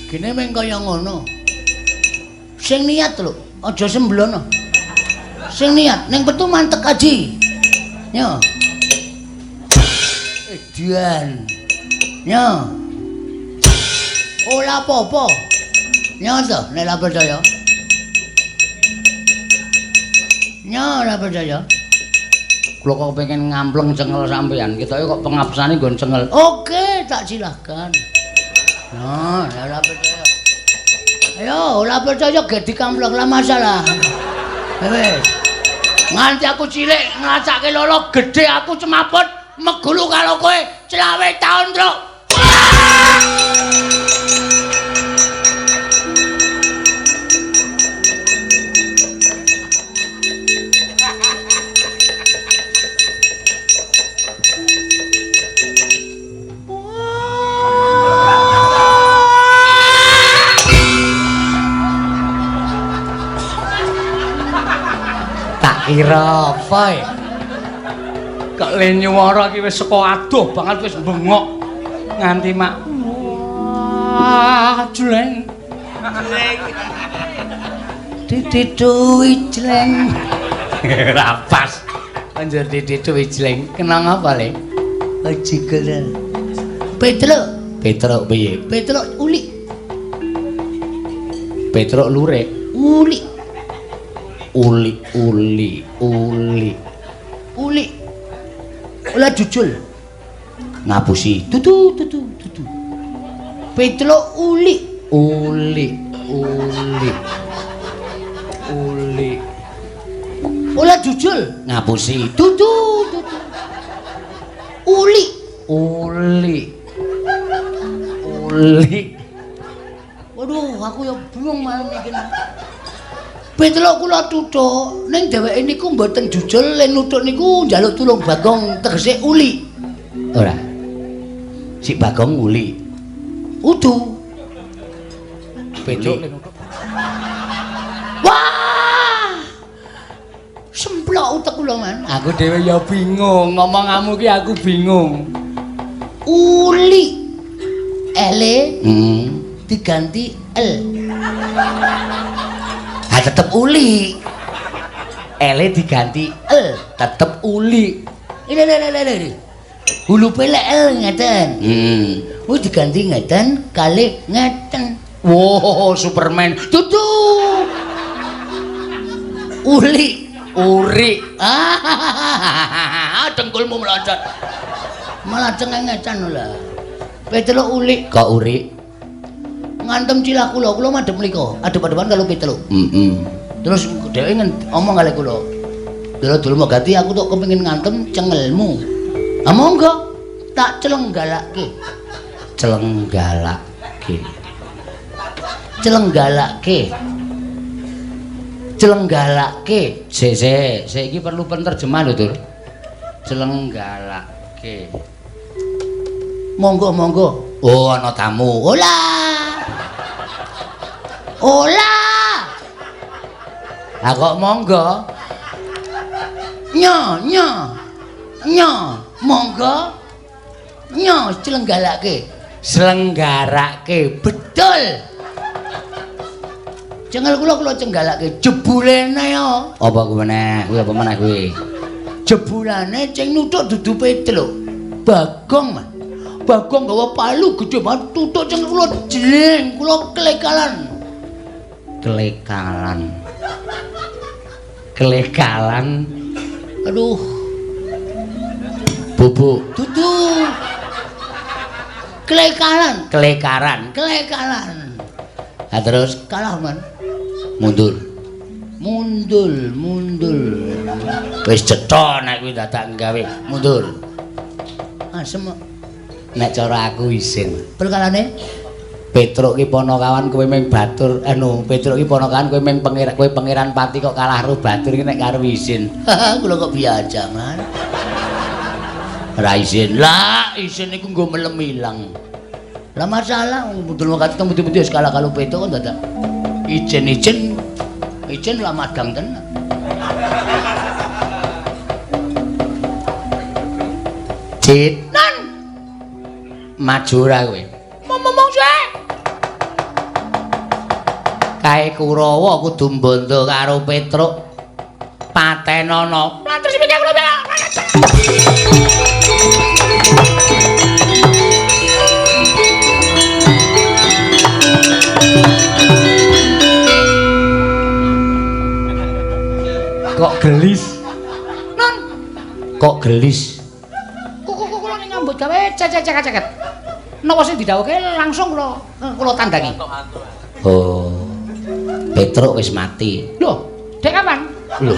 Gene meng kaya ngono. Sing niat lho, aja semblono. Sing niat ning petu mantek aji. Yo. Edian. Yo. Ora apa-apa. Nyo to, nek ora percaya. Nyo ora percaya. Kula kok pengen ngampleng cengel sampean. Ketoke kok pengapsane nggon cengel. Oke, tak silahkan. Nah, ora percaya. Ayo, ora percaya gek dikampleng lah masalah. Wis. Nganti aku cilik ngrasake lolo gedhe aku cemaput megulu karo kowe 25 taun, Truk. Kira apa ya? Kok le nyuwara iki wis saka adoh banget wis bengok nganti mak. Wah, jleng. Jleng. Didituwi jleng. Ora pas. Banjur didituwi jleng. Kenang apa le? Jigel. Petruk. Petruk piye? Petruk ulik. Petruk lurik. Ulik. Uli uli uli uli ula jujul ngapusi tutu tutu tutu Petruk uli uli uli uli ula jujul ngapusi tutu tutu uli uli uli. Waduh, aku ya bingung malam iki. Petruk kula tuthuk ning dheweke niku mboten jujul len nuthuk niku njaluk tulung Bagong tegese uli. Ora. Si Bagong uli. Udu. Petruk len nuthuk. Wah! Semplok utek kula, Man. Aku dhewe ya bingung, ngomongamu ki aku bingung. Uli. Ele diganti L. Ha tetep uli. Ele diganti L, tetep uli. Ile ile ile ile. Hulupe lek L ngeten. Kuwi diganti ngeten kalih ngeten. Wow, Superman. Dudu. Uli, uri. Ah, dengkulmu meloncat. Malah cengengecan lho. Petruk uli. Kok uri? Ngantem cilah kula, kula madhep mriko, adep-adepan karo Petruk. Terus dheweke omong kali kula. Dulu dulu mau ganti aku tok kepengin ngantem cengelmu. Ah monggo, tak celenggalake. Celenggalake. Celenggalake. Celenggalake. Sik sik, sik iki perlu penerjemah lho, Tur. Celenggalake. Monggo monggo. Oh, ana tamu. Ola. Ola. Lah kok monggo? Nyo nyo. Nyo, monggo. Nyo celenggalake. Selenggarake. Betul. Cengel kula kula cenggalake jebulene yo. Apa kuwi meneh? Kuwi apa meneh kuwi? Jebulane sing nuthuk dudu Petruk. Bagong, Man. Bagong gawa palu gedhe banget tutuk cengel kula jleng, kula klekalan. Klekalan. Klekalan. Aduh. Bubuk. Dudu. Klekalan, klekaran, klekalan. Ha terus kalah, Man. Mundur. Mundur, mundur. Wis cetha nek kuwi dadak gawe mundur. Asem. Nek cara aku isin. Perkarane Petruk ki ponokawan kowe ming batur anu Petruk ki ponokawan kowe ming pangeran kowe pangeran pati kok kalah karo batur ki nek karo isin. Kula kok biasa, Man. Ora isin. Lah, isin niku nggo melem ilang. Lah masalah mudul wakati teng pundi-pundi wis kalah karo Petruk kok dadak. Ijen-ijen ijen lah madang tenan. Cit, nan. Maju ora kowe? Ngomong sik. Kae Kurawa kudu mbondo karo Petruk. Patenono. Lah terus piye kula piye? Kok gelis? Non. Kok gelis? Kula nyambut gawe cecek-ceket. Napa sing didhawuhke langsung kula tandangi. Oh. Petruk wis mati. Lho, dek kapan? Lho.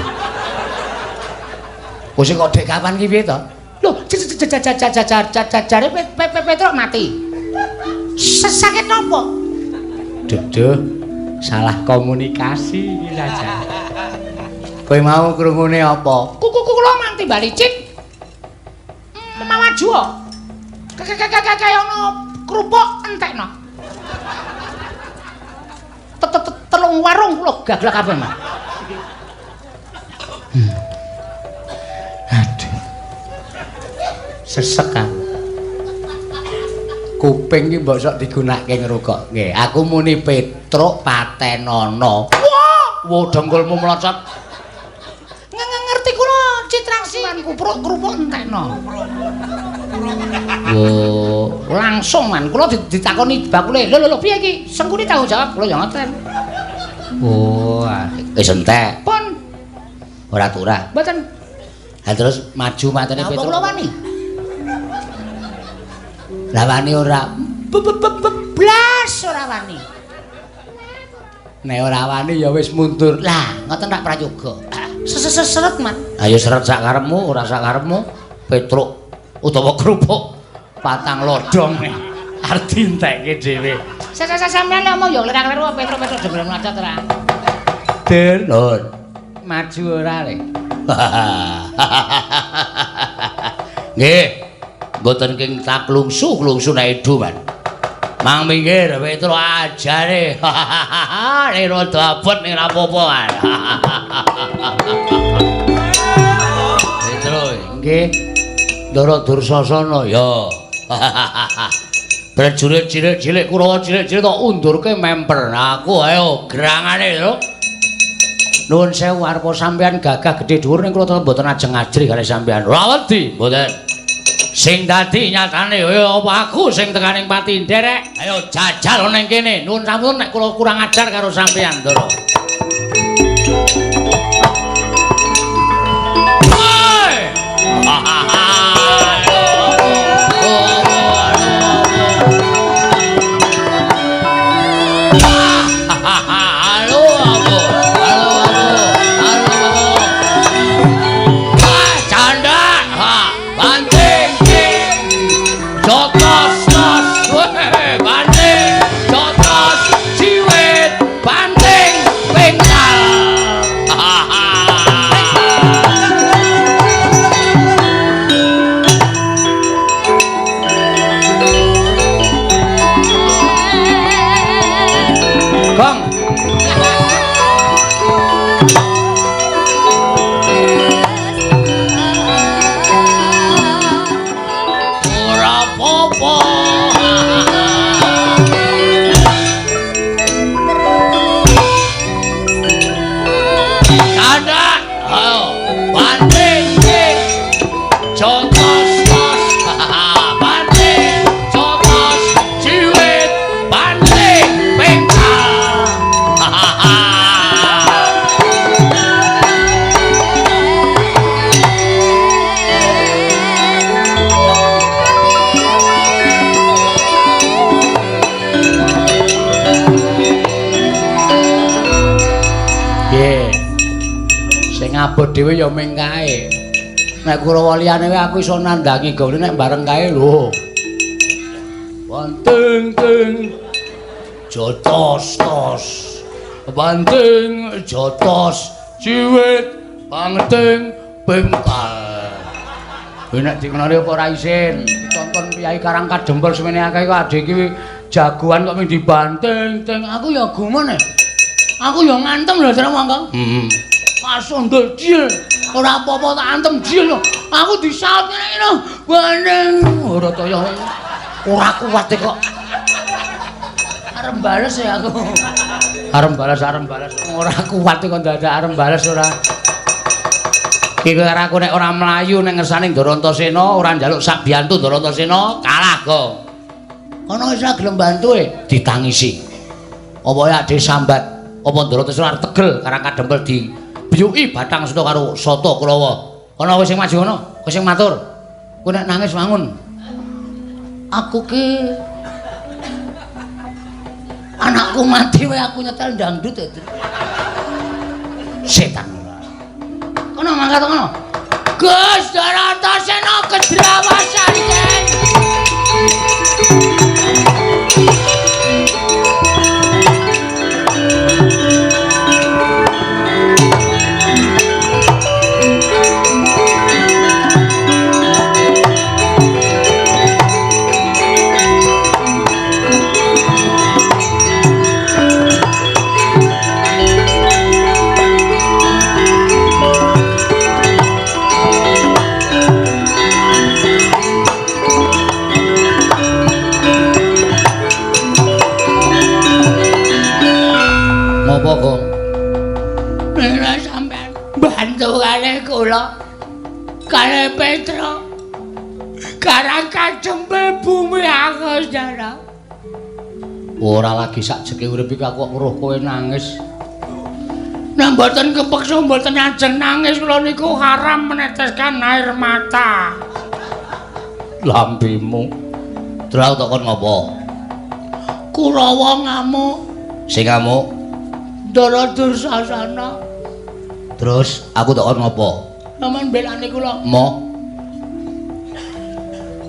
Kok sing kok dek kapan ki piye to? Lho, jare Petruk mati. Sakit napa? Duduh, salah komunikasi iki saja. Kowe mau krungune apa? Kuku kula manti bali cit. Mawaju kok. Kaya ana kerupuk entekno. Telung warung kula gaglak kabeh, Mas. Aduh. Sesek aku. Kuping iki mbok sok digunakake ngrungokke. Aku muni Petruk patenono. Wah, wo dengkulmu mlocot. Ngerti kula citrangsi man kupruk kerupuk entekno. Wo, langsung man kula ditakoni bakule. Lho lho lho piye iki? Sengkuni tanggung jawab kula ya ngoten. Oh, wis entek. Pun. Ora turah. Mboten. Ha terus maju matene Petruk. Apa kula wani? Lah wani ora. Blas ora wani. Nek ora wani ya wis mundur. Lah, ngoten rak prayoga. Seret man. Ayo seret sak karepmu, ora sak karepmu. Petruk utawa kerupuk patang lodong arep dientekke dhewe. Sampeyan ngomong ya kleru-kleru Petruk-Petruk jembreng mlacot ora. Den, nun. Maju ora le. Nggih. Mboten king taklungsu-klungsu nek edu, Man. Mang minggir Petruk ajare. Nek rada abot ning ra apa-apa, Man. Petruk, nggih. Ndara Dursasana ya. Prajurit cilik-cilik Kurawa cilik-cilik tok undurke memper. Aku ayo gerangane lho. Nuwun sewu arepa sampeyan gagah gedhe dhuwur ning kula tetep mboten ajeng ajrih kalih sampeyan. Ora wedi, mboten. Sing dadi nyatane ya apa aku sing tekaning pati nderek. Ayo jajal ning kene. Nuwun sampun nek kula kurang ajar karo sampeyan, Ndara. Abot dhewe ya ming kae. Nek Kurawa liyane wae aku iso nandangi gone nek bareng kae lho. Banting ting jotos tos. Banting jotos ciwit banting bengkal. Kowe nek dikenali apa ora isin? Ditonton Kyai Karang Kadempel semene akeh kok adhe iki jagoan kok ming dibanting ting. Aku ya gumun. Aku ya ngantem lho terus monggo. Heeh. Pasundul jil. Ora apa-apa tak antem jil. Aku disaut ngene iki lho. Bandeng ora toyo. Ora kuat kok. Arep bales ya aku. Arep bales, arep bales. Ora kuat kok dadak arep bales ora. Iki karo aku nek ora mlayu nek ngersane Ndara Antasena, ora njaluk sak biyantu Ndara Antasena, kalah kok. Kono wis ora gelem bantu e, ditangisi. Apa ya ade sambat, apa Ndara Antasena arep tegel karang kadempel di biyuki batang seta karo Sata Kurawa. Kono kowe sing maju kono, kowe sing matur. Kowe nek nangis wangun. Aku ki anakku mati wae aku nyetel dangdut ya. Setan. Kono mangkat kono. Gus Ndara Antasena kedrawasan den. Ngopo, Gong? Ora sampean bantu kalih kula. Kalih Petro. Karang kadempel bumi aku Ndara. Ora lagi sakjeke urip iki aku kok weruh kowe nangis. Nek mboten kepeksa mboten ajeng nangis kula niku haram meneteskan air mata. Lambemu. Terus aku takon ngopo? Kurawa ngamuk. Sing ngamuk Ndara Dursasana. Terus aku takon ngopo? Sampeyan belani kula. Mo.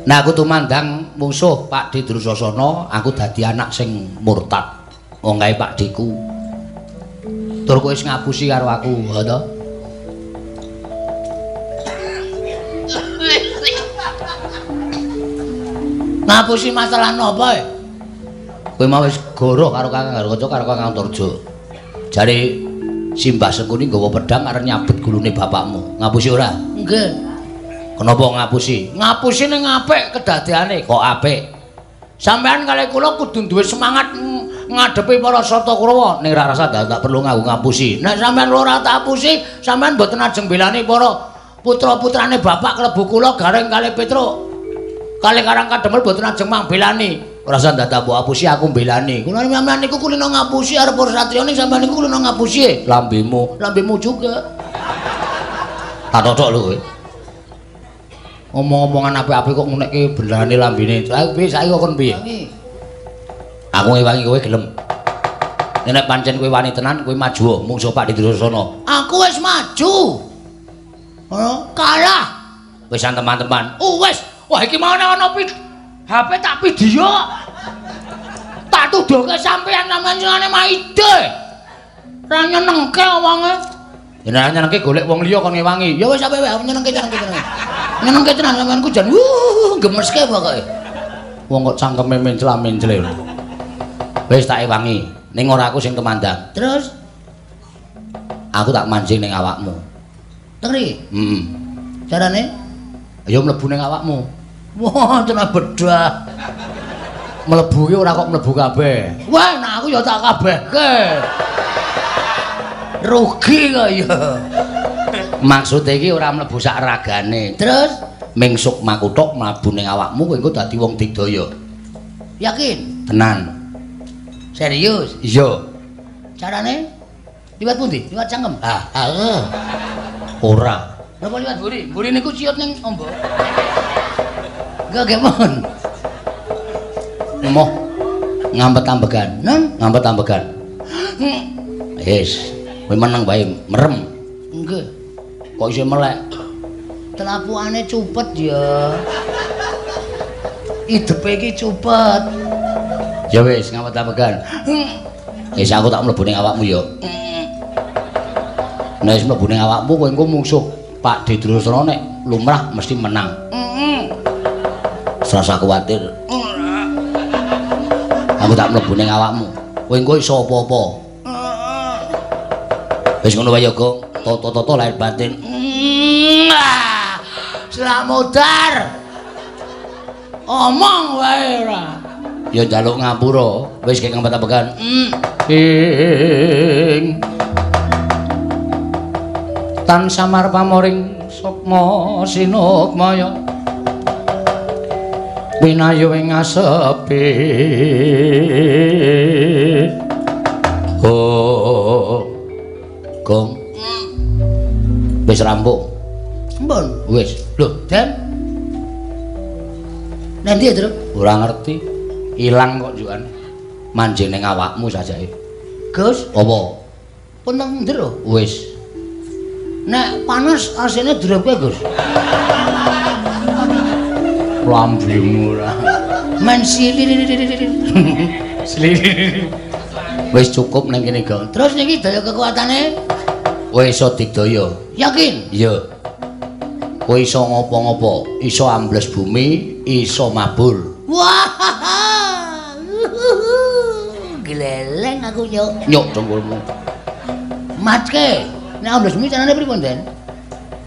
Nah aku tumandang mungsuh Pakdhe Dursasana, aku dadi anak sing murtad. Wong kae Pakdheku. Tur kowe wis ngapusi karo aku, ha to? Ngapusi masalah napa e? Kowe mau wis goroh karo Kakang Garukaca karo Kakang Antarja. Jare Simbah Sengkuni nggawa pedhang arep nyabet gulune bapakmu. Ngapusi ora? Nggih. Kenapa ngapusi? Ngapusi ning apik kedadeane. Kok apik? Sampeyan kalih kula kudu duwe semangat ngadepi para Sata Kurawa. Ning ora rasa tak perlu nganggo ngapusi. Nek sampeyan ora tak apusi, sampeyan mboten ajeng belani para putra-putrane bapak klebu kula Gareng kalih Petruk. Kalih Karang Kadempel mboten ajeng mangbelani. Ora usah ndadak mbok apusi aku mbelani. Kula sampeyan niku kulino ngapusi arep para satriya ning sampeyan niku kulino ngapusi. Lambemu, lambemu juga. Tak totok lho kowe. Omong-omongan apik-apik kok ngunekke belane lambene. Aku piye saiki kok kon piye? Aku ngewangi kowe gelem. Nek pancen kowe wani tenan kowe maju mungsuh Pakdhe Dursasana. Aku wis maju. Kalah. Wis teman-teman. Oh wis. Wah iki mau ana HP tak video. Tak tuduhke sampeyan sampeyan singane maide. Ora nyenengke wonge. Ya nek nyenengke golek wong liya kon ngewangi. Ya wis sampe wae aku nyenengke tenan. Nyenengke tenan sampeanku jan gemeske pokoke. Wong kok cangkeme mencla-mencle. Wis tak ewangi, ning ora aku sing tumandang. Terus aku tak mancing ning awakmu. Teri? Heeh. Carane? Ya mlebu ning awakmu. Wah, tenan bedah. Mlebu ki ora kok mlebu kabeh. Wah, nek aku ya tak kabehke. Rugi kok ya. Maksude iki ora mlebu sak ragane. Terus ming sukmaku tok mlebu ning awakmu kowe engko dadi wong digdaya. Yakin? Tenan. Serius? Iya. Carane? Liwat pundi? Liwat cangkem? Ah, ora. Napa liwat mburi? Mburi niku ciut ning ombo. Enggak gemon. Emoh ngampet ambegan. Nen? Ngampet ambegan. Wis, kowe meneng wae, merem. Nggih. Kok isih melek? Telapukane cupet ya. Idepe iki cupet. Ya wis, ngampet ambegan. Wis aku tak mlebu ning awakmu ya. Nek wis mlebu ning awakmu kowe engko mungsuh Pakdhe Dursasana nek lumrah mesti menang. Serasa kuwatir. Aku tak mlebu ning awakmu. Kowe engko iso apa-apa. Wis ngono wae ya, Gong. Toto-toto lahir batin. Selamat. Omong wae ora. Ya njaluk ngapura, wis kek ngempet-empekan. Ing tan samar pamoring sukma sinukmaya winayu ing asepi. Oh. Gong. Wis rampung. Mbon. Wis. Lho, Den. Nanti ya, Truk? Ora ngerti. Ilang kok njukan. Manjing ning awakmu sajake. Gus, apa? Pun nang njero. Wis. Nek panas asine drepke, Gus. Lambemu ora. Men silili. Silili. Wis cukup ning kene, Gong. Terus niki daya kekuatane? Kowe iso digdaya. Yakin? Iya. Kowe iso ngopo-ngopo, iso ambles bumi, iso mabur. Wah. Gleleng aku nyok. Nyok dengkulmu. Matke. Nek ambles bumi carane pripun, Den?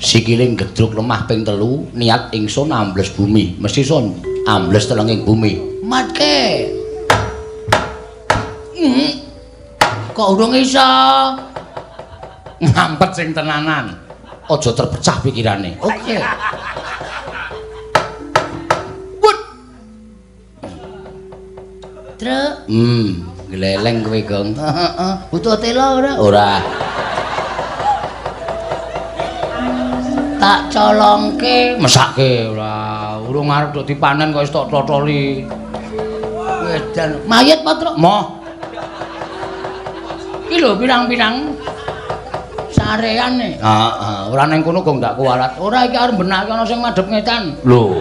Sikile gedruk lemah ping 3, niat ingsun ambles bumi, mesti iso ambles telenging bumi. Matke. Kok urung iso? Ngampet sing tenanan. Aja terpecah pikirane. Oke. Wut. Truk. Gleleng kowe, Gong. Heeh. Butuh tela ora? Ora. Tak colongke, mesake ora. Urung arep do dipanen kok wis tok totoli. Wedan. Mayit apa, Truk? Moh. Iki lho pirang-pirang sareane. Heeh, ora ning kono kok ndak kuwalat. Ora iki arep benake ana sing madhep ngetan. Lho.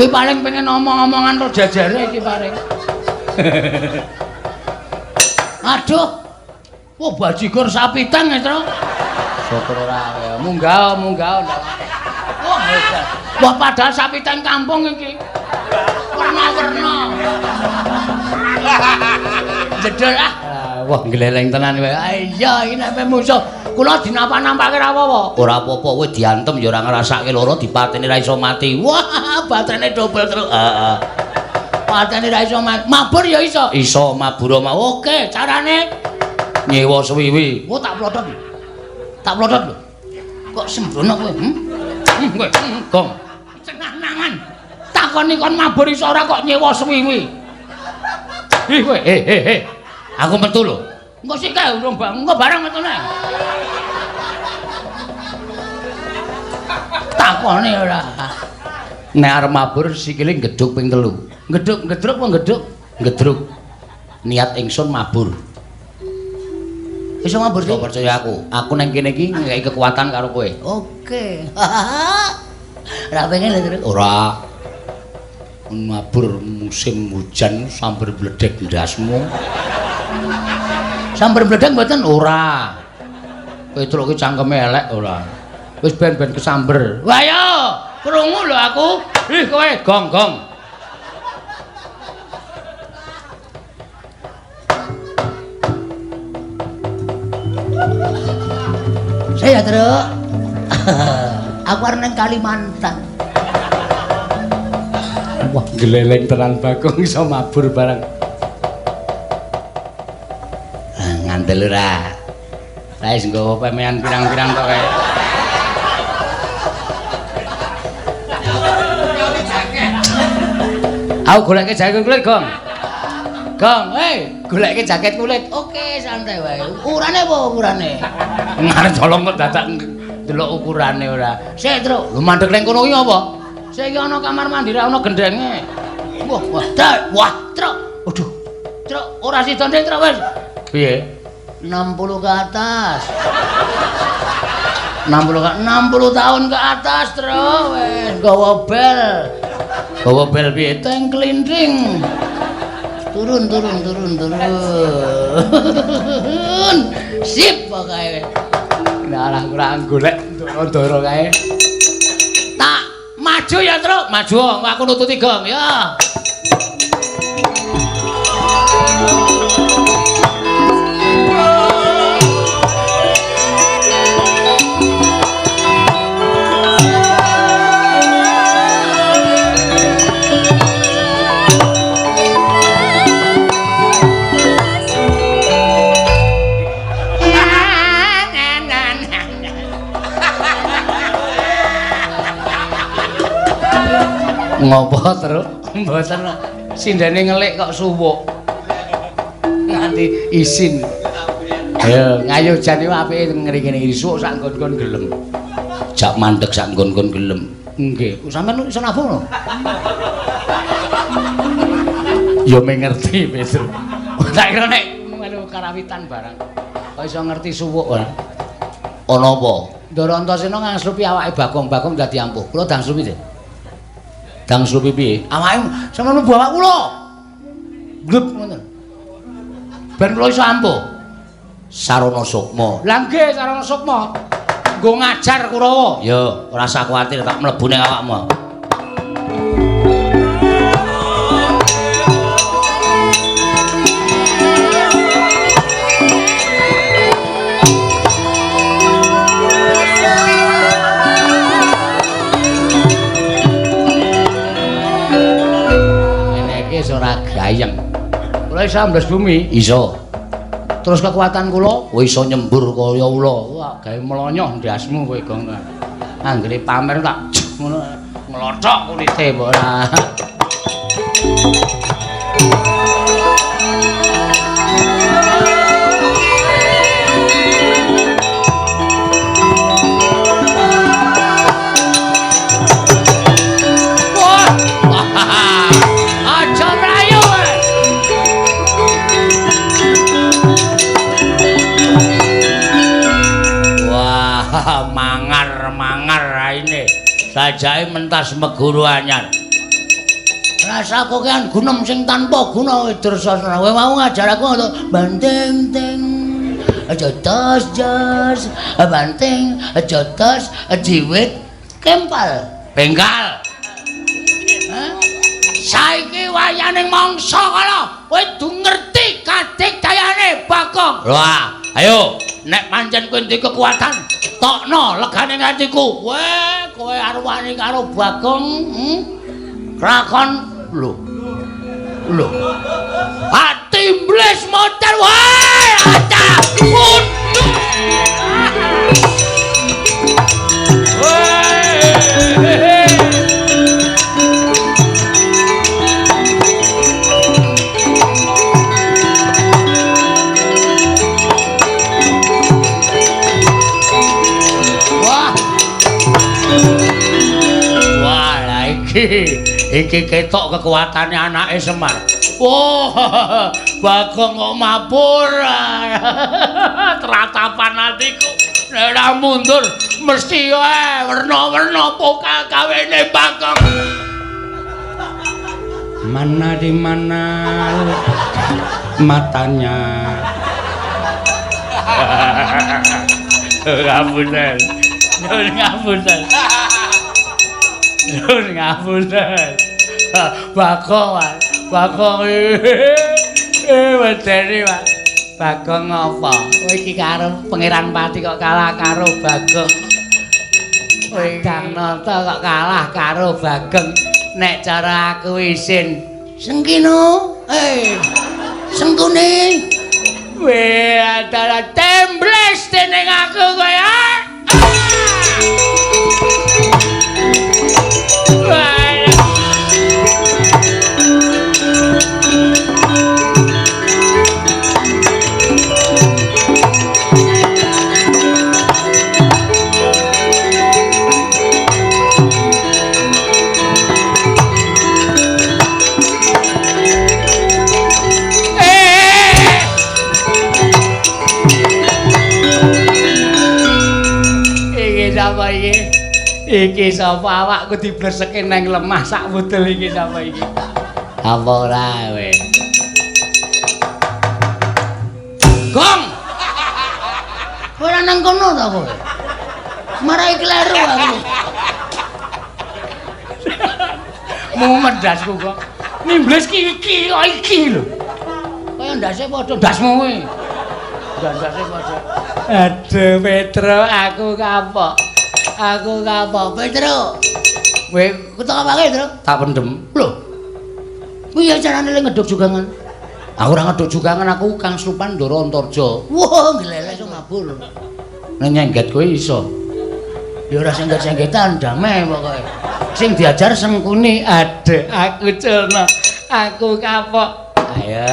Kuwi paling pengen omong-omongan ro jajare iki paling. Aduh. Wah, bajigur sapi tang ya, Truk. Syukur ora. Munggah, munggah. Wah, hebat. Wah, padahal sapi tang kampung iki. Warna-warna. Jedel ah. Wah, gleleng tenan kowe. Iya, iki nek musuh kula dinapa-nampake ra apa-apa. Ora apa-apa, kowe diantem ya ora ngrasake lara, dipateni ra iso mati. Wah, baterene dobel terus. Heeh. Pateni ra iso mati. Mabur ya iso. Iso mabur mau. Oke, carane nyewa suwiwi. Wah, tak plotot. Tak plotot lho. Kok sembrono kowe? Kowe, Gong. Cenah-nangan. Takoni kon mabur iso ora kok nyewa suwiwi. Ih kowe, he. Aku metu lho. Engko sik kae urung engko barang metune. Takone ora. Nek arep mabur sikile gedhuk ping 3. Gedhuk, gedruk apa gedhuk? Gedruk. Niat ingsun mabur. Iso mabur sih? Percaya aku. Aku nang kene iki nggawe kekuatan karo kowe. Oke. Ora pengen lho, Truk. Ora. Mabur musim hujan sambar bledek ndasmu. Sambar bledek mboten? Ora. Kowe truk ki cangkeme elek ora. Wis ben-ben kesamber. Wah yo, krungu lho aku. Ih kowe gong-gong. Saya Truk. Aku arep nang Kalimantan. Wah, gleleng tenan Bagong iso mabur barang. Ngandel ora. Lah wis nggawa pemean pirang-pirang kok kae. Aku goleke jaket kulit, Gong. Gong, hei, goleke jaket kulit. Oke, santai wae. Ukurane apa ukurane? Ngarep colong kok dadak delok ukurane ora. Sik, Truk. Lho mandek ning kono kuwi apa? Sik iki ana kamar mandi ra ana gendenge. Wah, wah, Truk. Wah, Truk. Aduh. Truk, ora sida ndek, Truk wis. Piye? 60 ke atas. 60 tahun ke atas, Truk. Wis nggawa bel. Gawa bel piye? Teng klinting. Turun, turun, turun, turun. Sip pokoke. Nah, kurang golek ndoro-ndoro kae. Tak maju ya, Truk. Maju, aku nututi gong ya. Ngopo terus? Mboten sindene ngelik kok suwuk. Nganti isin. Ayo ngayo jane apike ngene iki suwuk sak nggon-nggon gelem. Jak mandeg sak nggon-nggon gelem. Nggih, sampean iso nabuh no? Ya mengerti Petro. Tak kira nek melu karawitan barang. Kok iso ngerti suwuk ora? Ana apa? Ndara Antasena ngangslupi awake Bagong, Bagong dadi ampuh. Kula dangslupi de. Dangslupi piye? Awake sampeyan mlebu awak kula. Glep ngoten. Ben kula iso ampuh. Sarana sukma. Lah nggih sarana sukma. Nggo ngajar Kurawa. Ya, ora usah kuwatir tak mlebu ning awakmu. Ngene iki wis ora gayeng. Kula iso ambles bumi? Iso. Terus kekuatan kula, kowe iso nyembur kaya ula. Wah, gawe mlonyoh ndasmu kowe, Gong. Anggere pamer tak ngono nglothok kulite mbok ora. Wah! Aja mlayu kowe. Wah, mangar-mangar raine. Sajake mentas meguru anyar. Rasa kokean gunem sing tanpa guna Dursasana. Kowe mau ngajar aku ngono, banting ting. Aja tos jos, banting, aja tos, jiwit kempal. Bengkal. Hah? Saiki wayaning mangsa kala, kowe kudu ngerti kadigdayane Bagong. Wah, ayo nek pancen kowe duwe kekuatan, tokno legane atiku. Weh, kowe arwani karo Bagong, Lakon lho. Lho. Ati mblis modal wae, aca. Mundur. Weh. Wah. Wah, lah iki. Iki ketok kekuatane anake Semar. Wah, Bagong kok mabur. Tratapan atiku. Nek ora mundur mesti wae werna-werna pokal kawene Bagong. Mana di mana matanya. Ngapunten. Nyuwun ngapunten. Nyuwun ngapunten. Bagong, Bagong. Wedeni, Pak. Bagong apa? Kowe iki karo Pangeran Pati kok kalah karo Bagong. Kowe Kang Nata kok kalah karo Bagong. Nek cara aku isin. Sengkino, Sengkune. Weh, antara tembles dening aku kowe. Iki sapa awakku diblerseke nang lemah sak wudel iki sapa iki? Apa ora kowe? Gong. Ora nang kono ta kowe? Marai kleru aku. Mumet ndasku kok. Nimbles ki iki kok iki lho. Kaya ndase padha ndasmu kowe. Ndase padha. Aduh Petro, aku kapok. Aku kapok Petro. Kowe ketok apake, Tru? Tak pendem. Lho. Piye carane le ngeduk jugangan? Aku ora ngeduk jugangan, aku Kang Slupan Ndara Antarja. Wah, gleleh iso mabur. Nek nyengget kowe iso. Ya ora sengget-senggetan, damai pokoke. Sing diajar Sengkuni. Aduh, aku culna. Aku kapok. Ayo.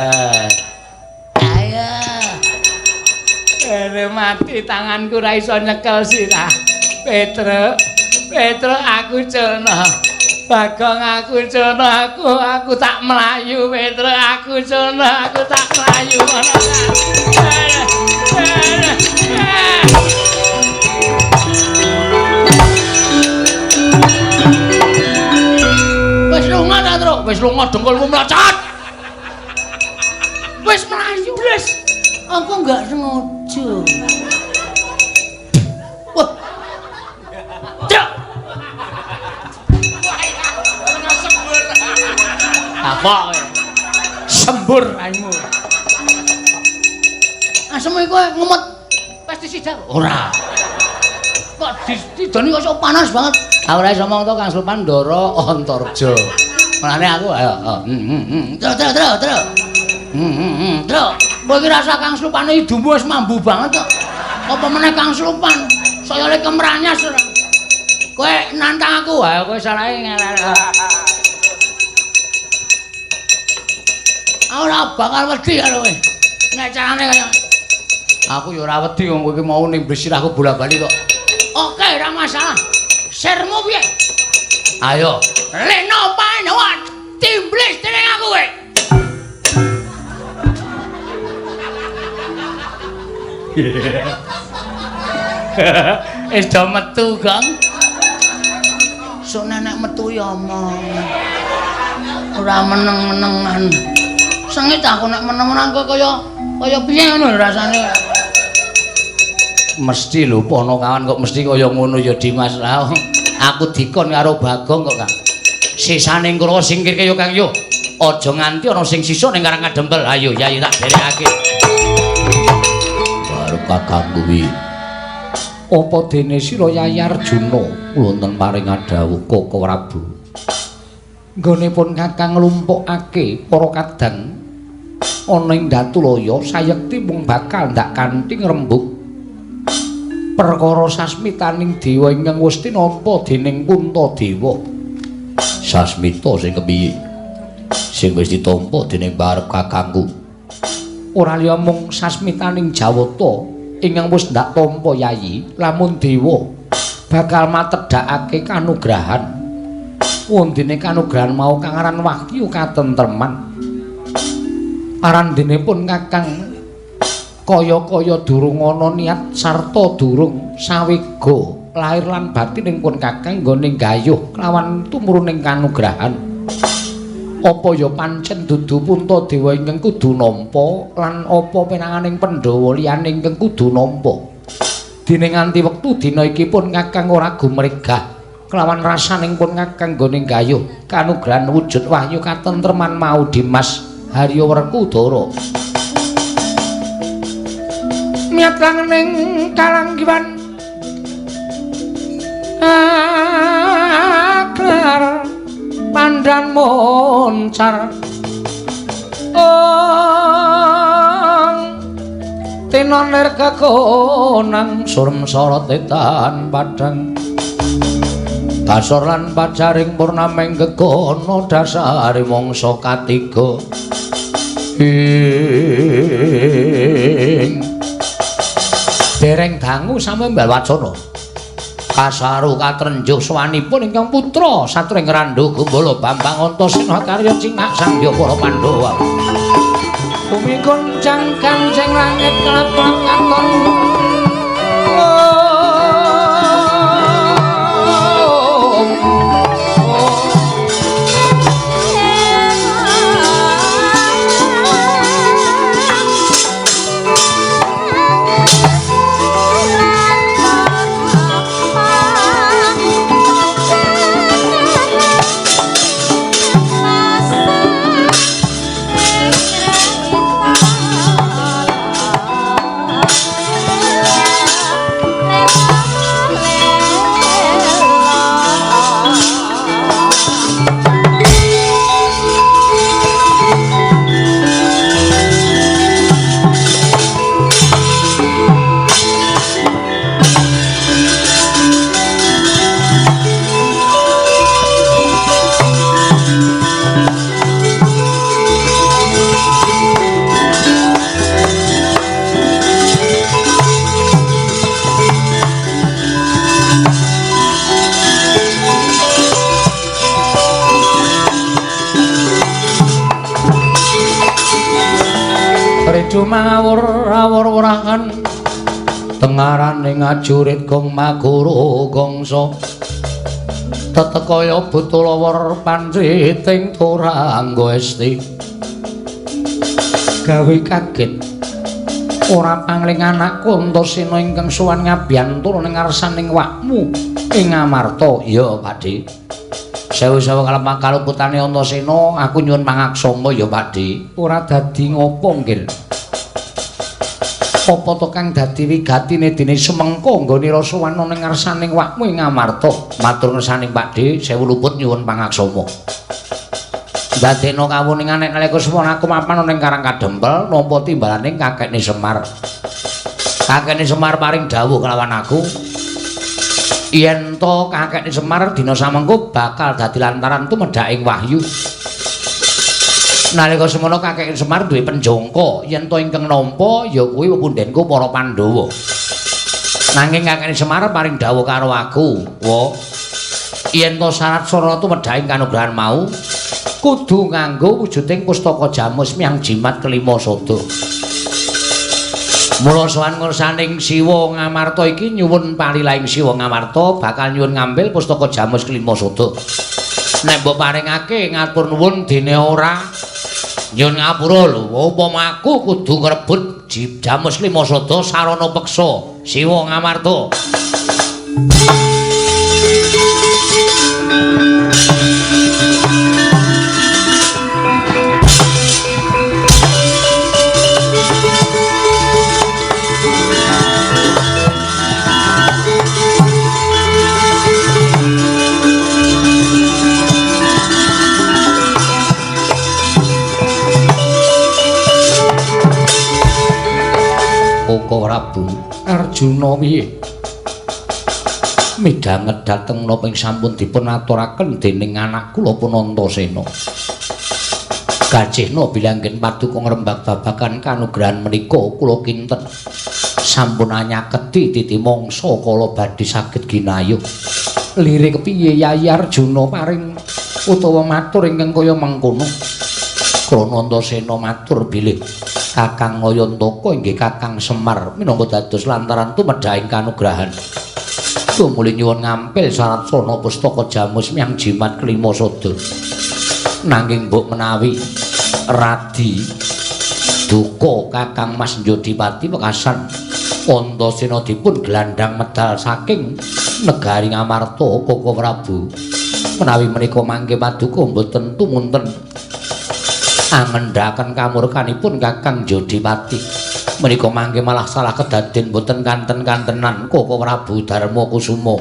Ayo. Ere mati tanganku ora iso nyekel sirah. Petruk, Petruk aku culna. Bagong aku culna, aku tak mlayu Petruk, aku culna, aku tak mlayu ana. Wis lunga ta, Truk? Wis lunga dengkulmu mlocot. Wis mlayu. Blas. Aku enggak sengaja. Wah. Truk. Kapok kowe. Sembur raimu. Asem iku ngemot pestisida. Ora. Kok didoni kok sok panas banget. Aku ora iso omong to Kang Slupan Ndara Antarja. Mulane aku ayo. Terus terus terus terus. Terus. Kowe iki rasa Kang Slupane idumu wis mambu banget kok. Apa meneh Kang Slupan? Saya le kemranyas ora. Kowe nantang aku, ayo kowe salahe ngarep. Ora bakal wedi karo kowe. Nek carane kaya aku ya ora wedi wong kowe iki mau ning sirahku bola-bali kok. Oke, ora masalah. Sirmu piye? Ayo. Leno Pandawa timblis dening aku kowe. Wis do metu, Gong. Sok nenek metu ya omong. Ora meneng-menengan. Sengit aku nek meneng-menengan kok kaya kaya piye ngono rasane. Mesti lho Ponokawan kok mesti kaya ngono ya Dimas. Aku dikon karo Bagong kok, Kang. Sisane Kurawa singkirke yo Kang yo. Aja nganti ana sing sisa ning Karang Kadempel. Ayo Yayi tak derekake. Baru kakang kuwi. Apa dene sira Yayi Arjuna wonten paring dawuh Koko Prabu. Nggonipun Kakang nglumpukake para kadang ana ing Datulaya sayekti mung bakal ndak kanthi ngrembug perkara sasmitaning dewa ingkang wis tinampa dening Puntadewa. Sasmita sing kepiye? Sing wis ditampa dening barep kakangku. Ora liya mung sasmitaning Jawata ingkang wis ndak tampa Yayi, lamun dewa bakal matedhakake kanugrahan. Wondene kanugrahan mau kang aran wahyu katentreman. Aran dene pun Kakang kaya-kaya durung ana niat sarta durung sawega lahir lan batin ing pun Kakang nggone gayuh kelawan tumruning kanugrahan. Apa ya pancen dudu Puntadewa ingkang kudu nampa lan apa penanganing Pandhawa liyane ingkang kudu nampa. Dene nganti wektu dina iki pun Kakang ora gumregah kelawan rasaning pun Kakang nggone gayuh kanugrahan wujud wahyu katentreman mau Dimas Harya Werkudara. Niat langening kalanggiwan aklar pandan moncar ong tinoner kekonang surem sorot etan padang kasor lan pacaring purnameng gegono dasare mangsa katiga ing dereng dangu samembal wacana kasaru katrenjuh swanipun ingkang putra satring Randhu Gumbala Bambang Antasena karya cingak sangya para Pandhawa. Bumi goncang kancing langit kelap-kelap katon. Masa do mawur-awur-wurahan tengarane ngajurit gong maguru gongso tetekaya buta lawar panciting turangga esti gawe kaget ora pangling anakku Antasena ingkang sowan ngabiyantura ning ngarsaning wakmu ing Amarta. Iya Pakdhe. Sewu-sewu kaluputane Antasena aku nyuwun pangaksama ya Pakdhe. Ora dadi ngopo nggih. Apa to kang dadi wigatine dene sumengko nggone sowan ning ngarsaning wakmu ing Amarta? Matur ngersaning Pakdhe, sewu luput nyuwun pangaksama. Dadekno kawuningan nek nalika semono aku mapan ning Karang Kadempel nampa timbalaning kakekne Semar. Kakekne Semar paring dawuh kelawan aku yen to kakekne Semar dina samengko bakal dadi lantaran tumedhaking wahyu. Nalika semono kakekne Semar duwe penjangka yen to ingkang nampa ya kuwi pepundhenku para Pandhawa. Nanging kakekne Semar paring dawuh karo aku, "Wa, yen to syarat sarana tumedhaking kanugrahan mau kudu nganggo wujuding pustaka jamus miang jimat kelima sada." Mula sowan ngersaning Siwa Ngamarta iki nyuwun palilahing Siwa Ngamarta bakal nyuwun ngambil pustaka jamus kelima sada. Nek mbok paringake ngatur nuwun dene ora nyuwun ngapura lho, upama aku kudu ngrebut jamus kelima sada sarana peksa Siwa Ngamarta. Koko Prabu Arjuna piye midhanget dhateng menapa ing sampun dipun aturaken dening anak kula pun Antasena. Gajehna bilanggen paduka ngrembak babagan kanugrahan menika kula kinten sampun anyaketi titi mangsa kala badhe saged ginayuh. Lire kepiye Yayi Arjuna paring utawa matur ingkang kaya mengkono? Krana Antasena matur bilih Kakang Ngayantaka inggih Kakang Semar minangka dados lantaran tumedhahing kanugrahan. Tumuli nyuwun ngampil syarat sarana pustaka jamus miang jimat kelima sada. Nanging mbok menawi radi duka Kakang Mas Njodipati wekasan Antasena dipun glandhang medal saking negari Ngamarta Koko Prabu. Menawi menika mangke paduka mboten tumunten angendhaken kamurkanipun Kakang Jodipati. Menika mangke malah salah kedaden mboten kanten-kantenan Koko Prabu Darma Kusuma.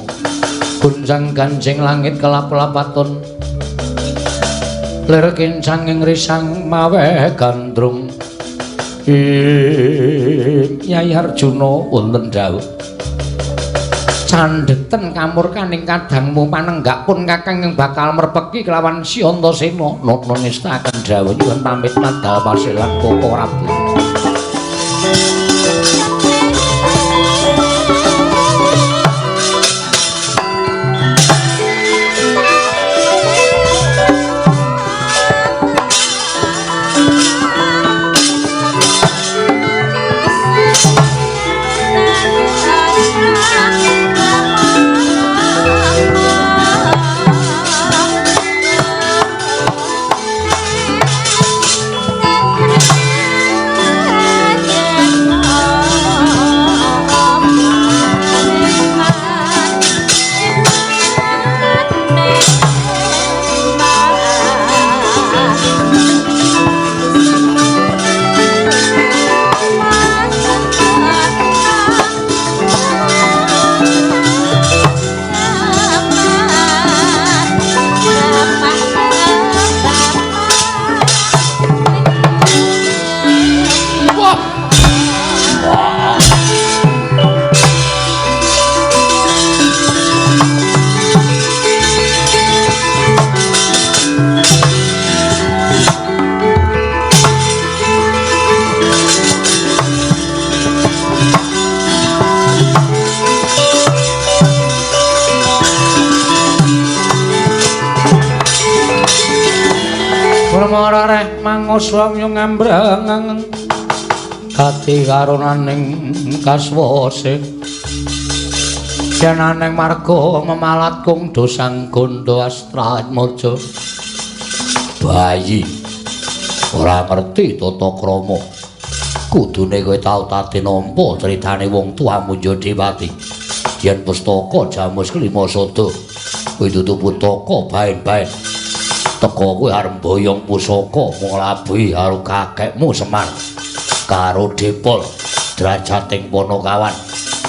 Guncang gancing langit kelap-lapaton lir kincanging risang maweh gandrung. Nyai Arjuna wonten dawuh candheten kamurkaning kadangmu panenggak pun kakang yang bakal merpeki kelawan si Antasena. Nata ngestakaken dawuh nyuwun pamit madal pasilan Koko Prabu. Mangoswamyo ngambrang Ati karunaning kaswase jananing marga memalat kung dosang gondo astratmaja. Bayi ora ngerti tata krama, kudune kowe tau tate nampa critane wong tuamu Jodipati yen pustaka Jamus Klima Sada kuwi dudu putaka baen-baen teka kowe arep mboyong pusaka mung labuhi karo kakekmu Semar karo Depol drajating Panakawan.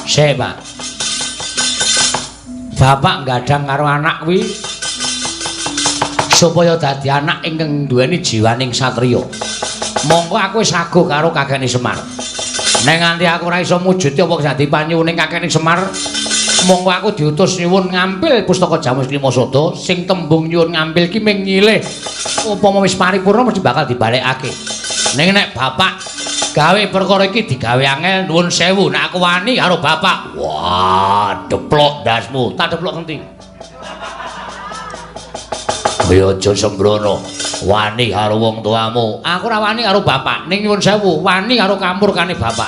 Sik, Pak. Bapak nggadang karo anak kuwi supaya dadi anak ingkang duweni jiwaning satriya. Mongko aku wis sago karo kakekne Semar. Nek nganti aku ora iso mujudi apa dadi panyuwuning kakekne Semar, mongko aku diutus nyuwun ngampil pustaka Jamus Klima Sada sing tembung nyuwun ngampil ki ming nyilih. Upama wis paripurna mesti bakal dibalekake. Ning nek bapak gawe perkara iki digawe angel, nuwun sewu nek aku wani karo bapak. Wah, deplok ndasmu. Tak deplok ngendi? Kaya aja sembrono. Wani karo wong tuamu. Aku ora wani karo bapak. Ning nyuwun sewu, wani karo kamurkane bapak.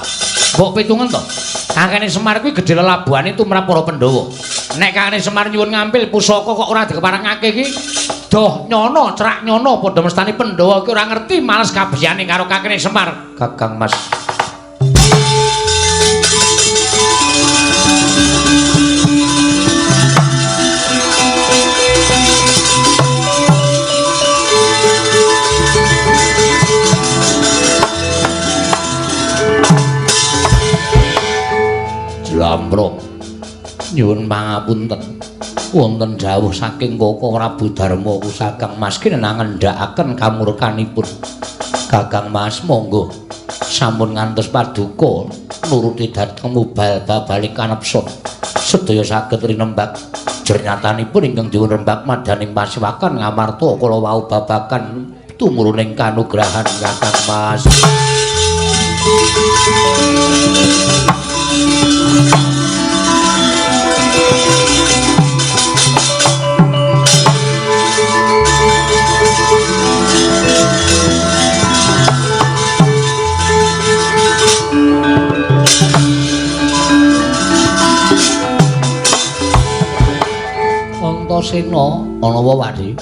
Mbok pitungen to. Kakene Semar kuwi gedhe lelabuhane tumrap para Pandhawa. Nek kakene Semar nyuwun ngampil pusaka kok ora dikeparengake iki, doh nyono, cerak nyono padha mestani Pandhawa iki ora ngerti males kabiyane karo kakene Semar. Kakang Mas. Jlambrong nyuwun pangapunten. Wonten dawuh saking Koko Prabu Darma Kusakang Mas kinenang ngendhakaken kamurkanipun. Kakang Mas monggo sampun ngantos paduka nuruti dhateng mubal babaling kanepson. Sedaya saged rinembak jernyatanipun ingkang dipun rembak madaning pasiwakan ngamarta kala wau babagan tumuruning kanugrahan Kakang Mas. Antasena ana apa Pakde?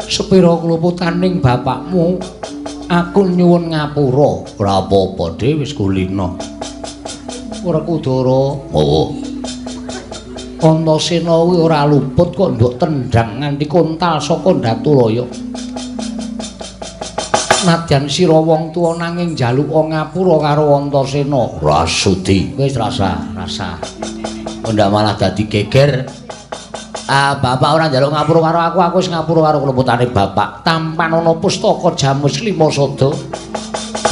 Sepira kluputaning bapakmu aku nyuwun ngapura. Ora apa-apa, Dik, wis kulina. Werkudara. Oh. Antasena kuwi ora luput kok nduk tendang nganti kontal saka Ndatulaya. Nadyan sira wong tuwa nanging njaluka ngapura karo Antasena. Ora sudi. Wis rasa, rasa. Ndak malah dadi geger. Ah, bapak ora njaluk ngapura karo aku, aku wis ngapura karo kluputane bapak. Tampan ana pustaka Jamus Klima Sada.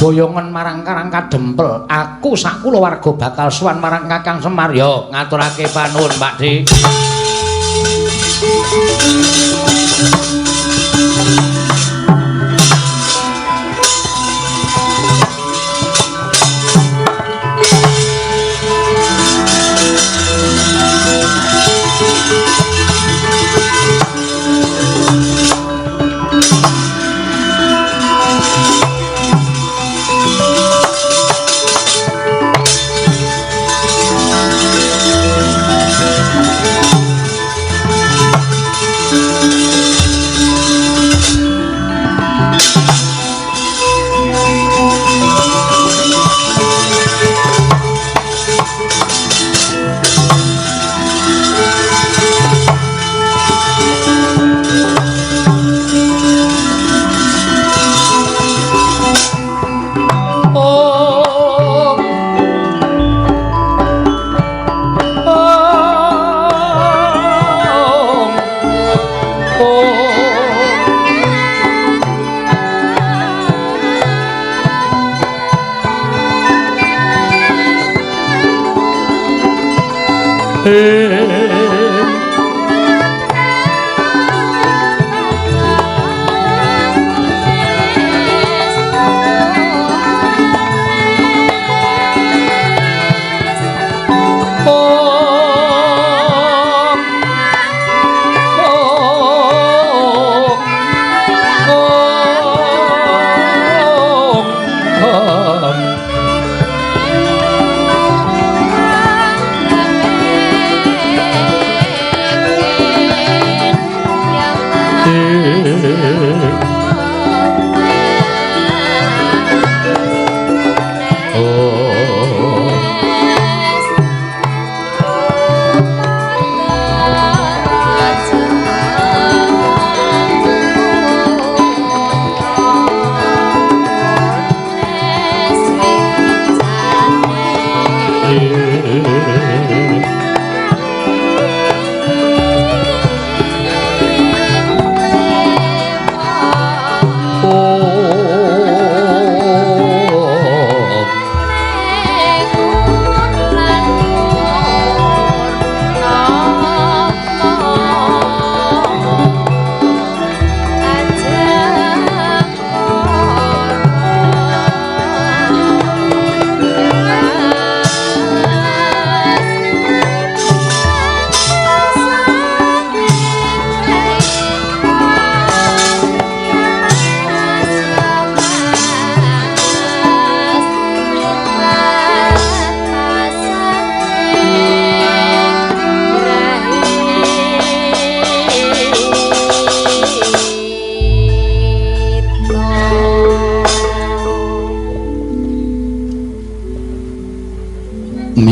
Boyongan marang Karang Kadempel. Aku sak kulawarga bakal sowan marang Kakang Semar. Yo, ngaturake panuwun, Pak Dik.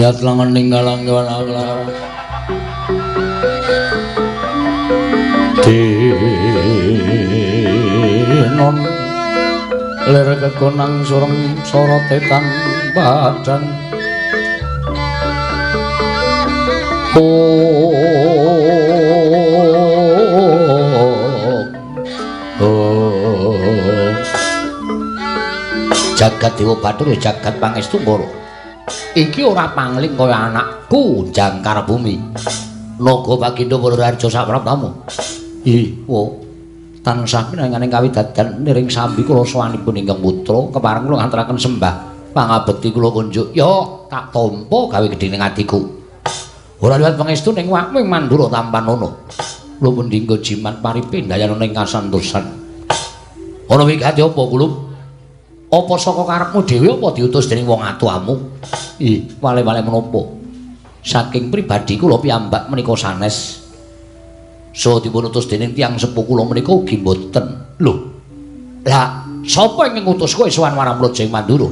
Lihat langan ninggalang galang Dinon lir kekonang surem sorote tan badan. Jagat Dewa Bathara jagat pangestu Ngoro. Iki ora pangling kaya anakku Jangkar Bumi. Naga Bagindo Purworejo sapraptamu. Ih, wo. Tansah pinanganing kawidadan niring sambi kula sowanipun ingkang putra kepareng kula ngantaraken sembah pangabekti kula kunjuk. Ya, tak tampa gawe gedhening atiku. Ora liwat pangestu ning wakmu ing Mandura tampanono. Lumendingga jimat paripe ndayana ing kasantosan. Ana wigati apa kula? Apa saka karepmu dhewe apa diutus dening wong atuamu? Ih, wale-wale menapa? Saking pribadi kula piyambak menika sanes. So dipun utus dening tiyang sepuh kula menika ugi mboten. Lho. Lah, sapa ingkang ngutus kowe sowan marang Praja ing Mandura?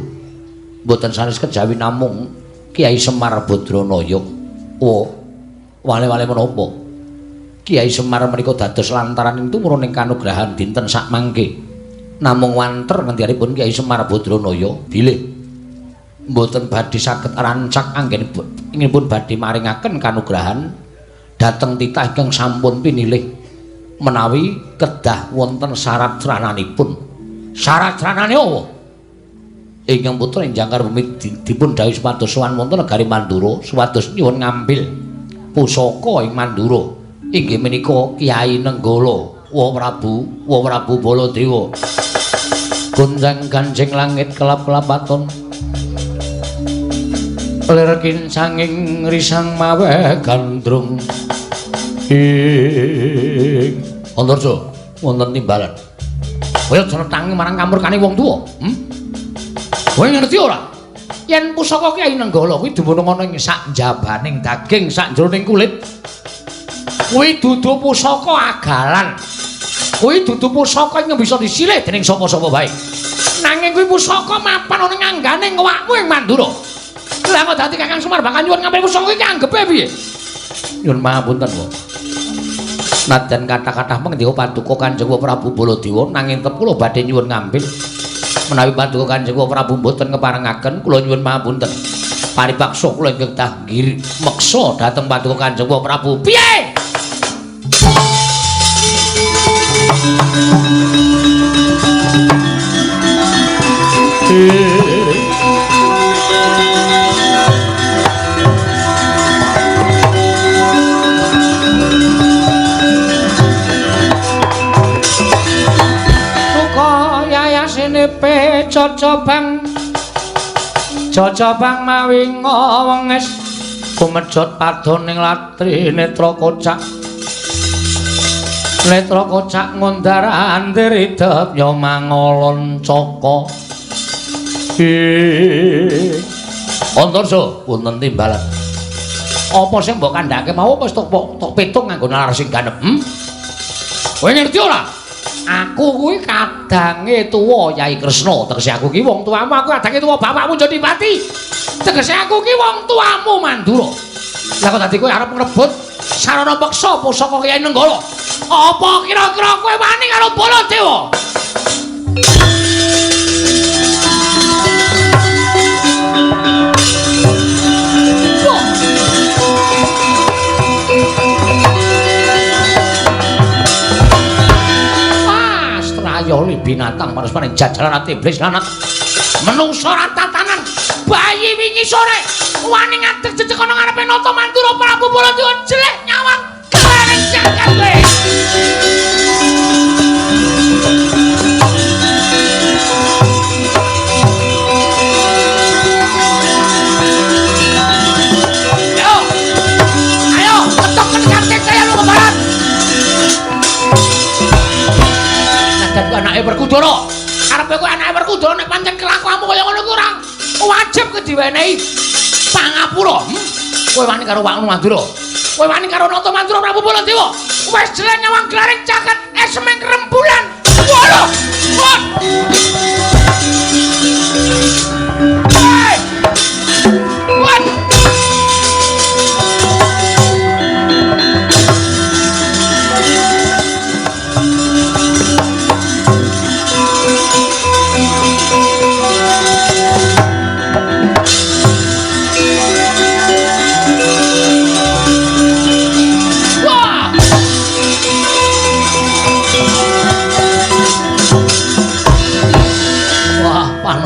Mboten sanes kejawi namung Kyai Semar Badranaya. Oh, wale-wale menapa? Kyai Semar menika dados lantaran ing tumurun ing kanugrahan dinten sakmangke. Namung wanter ngendikanipun Kyai Semar Badranaya bilih mboten badhe saged rancak anggenipun badhe maringaken kanugrahan dhateng titah ingkang sampun pinilih menawi kedah wonten syarat srananipun. Syarat sranane apa? Ingkang putra ing Jangkar Bumi dipun dhawuhi supados sowan wonten negari Mandura supados nyuwun ngambil pusaka ing Mandura inggih menika Kyai Nenggala Wa Prabu, Wa Prabu Baladewa. Gonjang ganjing langit kelap-kelapaton. Lir kincanging risang mawe gandrung. Ing Antarja wonten timbalan. Kowe aja netangi marang kamurkane wong tuwa, Kowe ngerti ora? Yen pusaka Kyai Nenggala kuwi dumunung ana ing sak njabaning daging, sak jroning kulit. Kuwi dudu pusaka agalan. Kuwi dudu pusaka ingkang bisa disilih dening sapa-sapa wae. Nanging kuwi pusaka mapan ana ing anggane ngwakmu ing Mandura. Lah kok dadi Kakang Semar bakal nyuwun ngambil pusaka iki anggepe piye? Nyuwun pangapunten, Pak. Nadyan kathah-kathah mengendika paduka Kanjeng Prabu Baladewa nanging tetep kula badhe nyuwun ngambil. Menawi paduka Kanjeng Prabu mboten keparengaken kula nyuwun pangapunten. Paripaksa kula ingkang tah meksa dhateng paduka Kanjeng Prabu. Piye? Muka yayasine pe cocobang cocobang mawi ngawenges kumejot padoning latri netra kocak netra kocak ngundar andir idep ya mangolon caka. Antarja wonten timbalan. Apa sing mbok kandhake mau apa wis tok pitung nganggo nalar sing ganep? Kowe ngerti ora? Aku kuwi kadange tuwa Yai Kresna, tegese aku ki wong tuamu, aku kadange tuwa bapakmu Jodipati. Tegese aku ki wong tuamu Mandura. Lah kok dadi kowe arep ngrebut sarana peksa pusaka Kyai Nenggala? Apa kira-kira kowe wani karo Baladewa? Astrayoli binatang panuspaning jajalan ati iblis lanat menungsa ratatanan bayi wingi sore wani ngadeg jejeg ana ngarepe Nata Mandura Prabu Baladewa jeleh nyawang kelering jagat kowe. Ayo, ayo, ketoken kartek saya lu kebaran. Nadan ku anake Werkudara. Karepe kowe anake Werkudara nek pancen kelakuanmu kaya ngono kuwi ora wajib kediwenehi pangapura. Kowe wani karo Waknu Mandura. Kowe wani karo Nata Mandura Prabu Baladewa. Wis jeleh nyawang glaring jagat eseming rembulan. Waduh. Wah. Wah.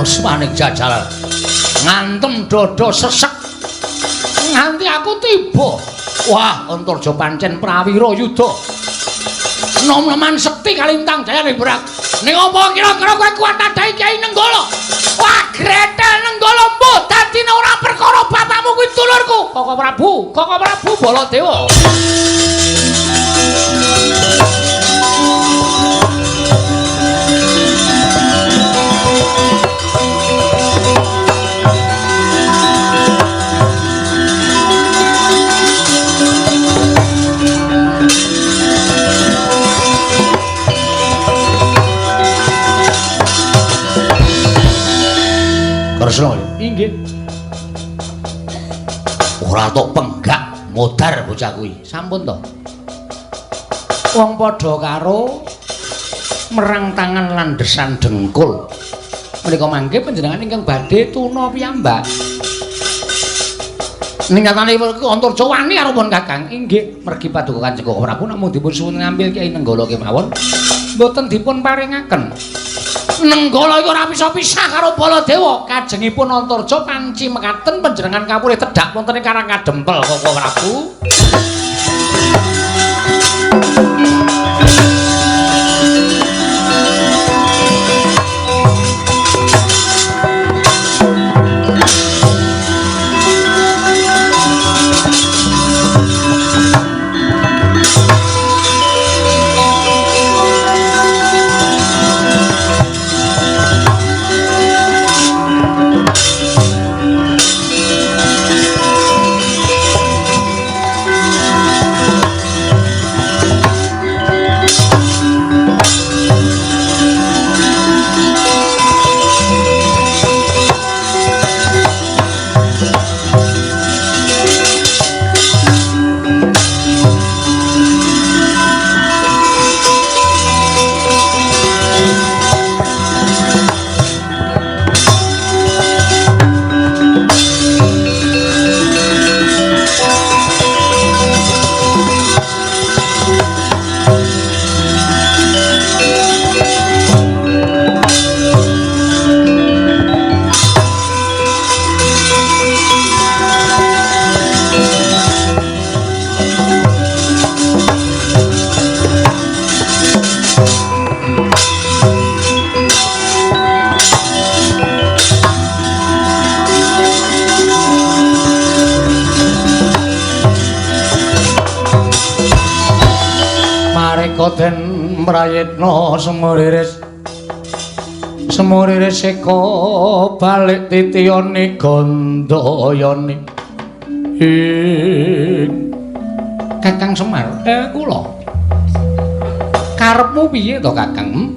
Asmaning jajalan. Ngantem dada sesek nganti aku tiba. Wah, Antarja pancen prawira yuda. Nom-noman sekti kalintang jayane berak. Ning apa kira-kira kowe kuat nadhahi Kyai Nenggala? Wah, gretel Nenggala mbuh dadine ora perkara bapakmu kuwi dulurku. Koko Prabu, Koko Prabu Baladewa. Kresna inggih. Ora tok penggak modar bocah kuwi. Sampun to. Wong padha karo merang tangan landesan dengkul. Menika mangke panjenengan ingkang badhe tuna piyambak. Ning nyatane Antarja wani karo pun Kakang. Inggih, mergi paduka Kanjeng Koko Prabu namung dipun suwun ngambil Kyai Nenggala kemawon. Mboten dipun paringaken. Nenggala iku ora bisa pisah karo Baladewa. Kajengipun Antarja panci mekaten panjenengan kapurih tedhak wonten ing Karang Kadempel Koko Prabu. Den prayitna semuriris semuriris eka balik titiyane gandayane ing Kakang Semar. Kula karepmu piye to Kakang?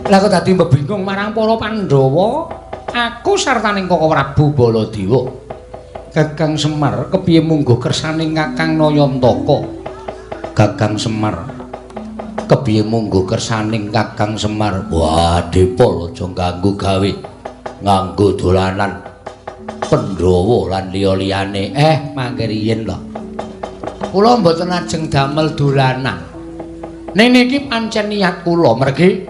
Lah kok dadi mbebingung marang para Pandhawa aku sartaning Koko Prabu Baladewa. Kakang Semar kepiye mungguh kersaning Kakang Nayantaka? Kakang Semar kepiye mungguh kersaning Kakang Semar? Wah, Depol aja ganggu gawe nganggo dolanan Pandhawa lan liya-liyane. Mangke riyin lho. Kula mboten ajeng damel dolanan. Ning niki pancen niat kula, mergi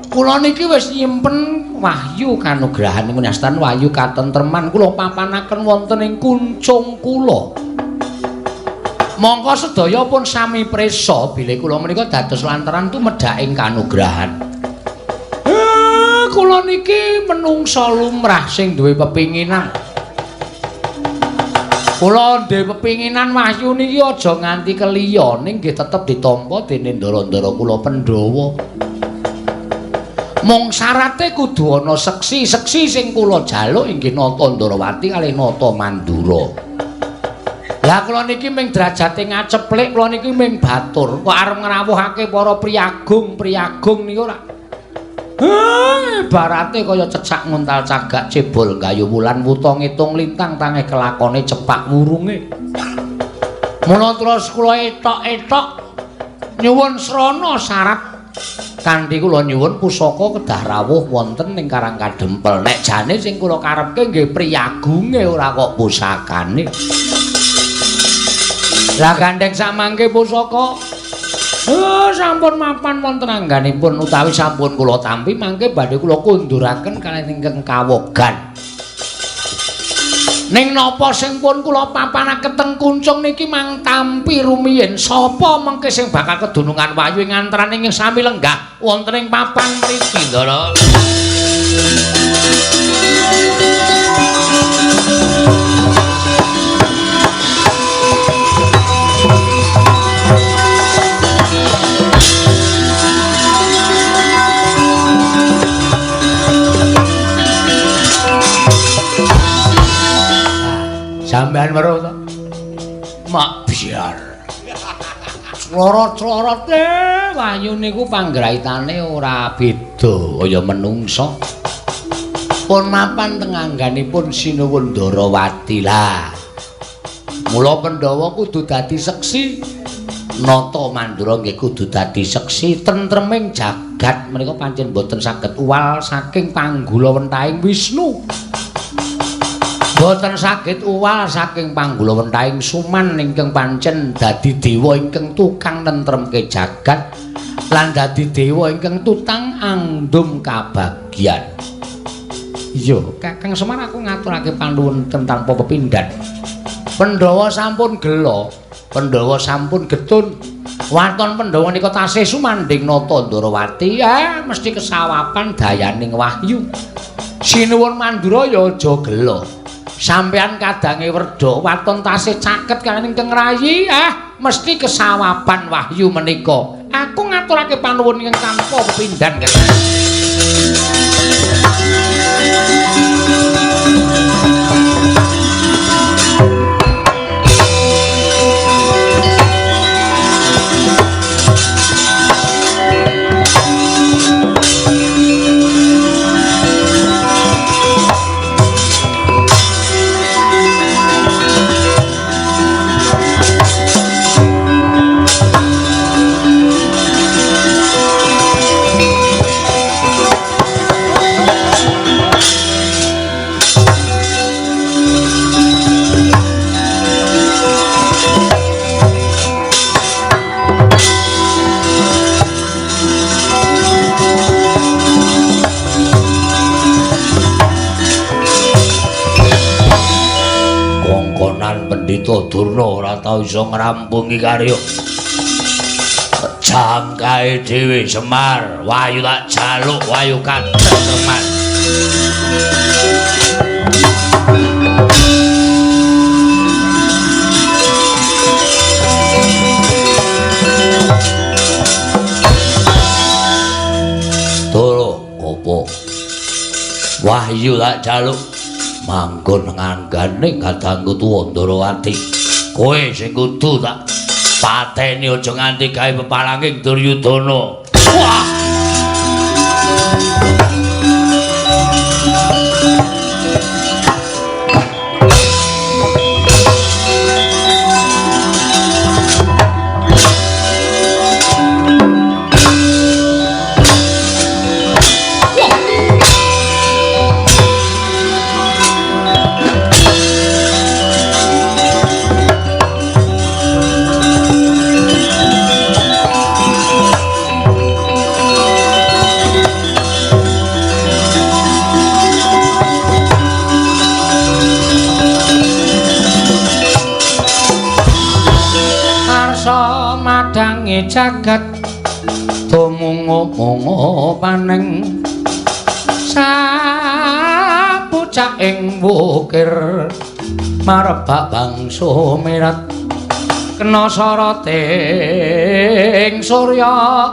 kula niki wis nyimpen wahyu kanugrahan nyastan wahyu katentreman kula papanaken wonten ing kuncung kula. Mongko sedaya pun sami prisa bilih kula menika dados lantaran tumedhaking kanugrahan. Kula niki menungsa lumrah sing duwe pepinginan. Kula duwe pepinginan wahyu niki aja nganti keliya ning nggih tetep ditampa dening ndara-ndara kula Pandhawa. Mung syarate kudu ana seksi-seksi sing kula jaluk inggih Nata Ndarawati kalih Nata Mandura. Lah kula niki ming derajate ngaceplik, kula niki ming batur. Kok arep ngrawuhake para priyagung-priyagung niku ora. Ibarate kaya cecak nguntal cagak cebol gayu wulan wuta ngitung lintang tange kelakone cepak wurunge. Mula terus kula etok-etok nyuwun srana syarat kanthi kula nyuwun pusaka kedah rawuh wonten ing Karang Kadempel. Nek jane sing kula karepke nggih priyagunge ora kok pusakane. Lah gandeng samangke pusaka. sampun mapan wonten angganipun utawi sampun kula tampi mangke badhe kula kunduraken kaliyan ingkang kawogan. Ning napa sing pun kula papanaken teng kuncung niki mang tampi rumiyin sapa mengke sing bakal kedunungan wahyu ing antaraning ing sami lenggah wonten ing papan mriki, Ndara. Sampeyan weruh to? Mak biar. Clorot-clorote wahyu niku panggraitane ora beda kaya menungsa. Pun mapan teng angganipun Sinuwun Ndarawati lah. Mula Pandhawa kudu dadi seksi, Nata Mandura nggih kudu dadi seksi tentreming jagat menika pancen boten saged uwal saking panggulawentahing Wisnu. Boten saged uwal saking panggulawentahing Suman ingkang pancen dadi dewa ingkang tukang nentremke jagat lan dadi dewa ingkang tutang andum kabagyan. Iya, Kakang Semar aku ngaturake panuwun tanpa pepindhan. Pandhawa sampun gela, Pandhawa sampun getun. Waton Pandhawa nika tasih sumandhing Nata Ndarawati, mesti kesawapan dayaning wahyu. Sinuwun Mandura ya aja gela. Sampeyan kadange werda waton tasih caket kaliyan ingkang rayi, mesti kesawaban wahyu menika. Aku ngaturake panuwun ingkang tanpa pepindhan. Pendhita Durna ora tau iso ngrampungi karya. Jangkae dhewe Semar, wahyu tak jaluk wahyu katentreman. Tolo opo? Wahyu tak jaluk manggon nganggane kadangku tuwa Ndarawati. Kowe sing kudu tak pateni aja nganti gawe pepalanging Duryudana. Wah! Jagat tumungu-mungu paneng sapucaking wukir marebak bangsa mirat kena soroting surya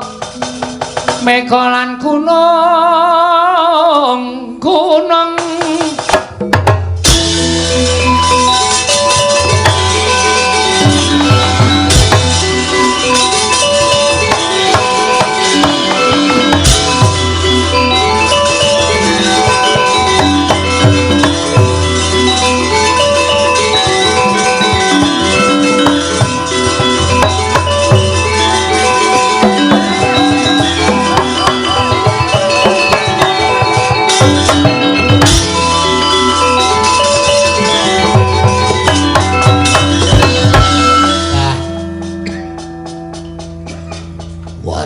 mega lan gunung gunung.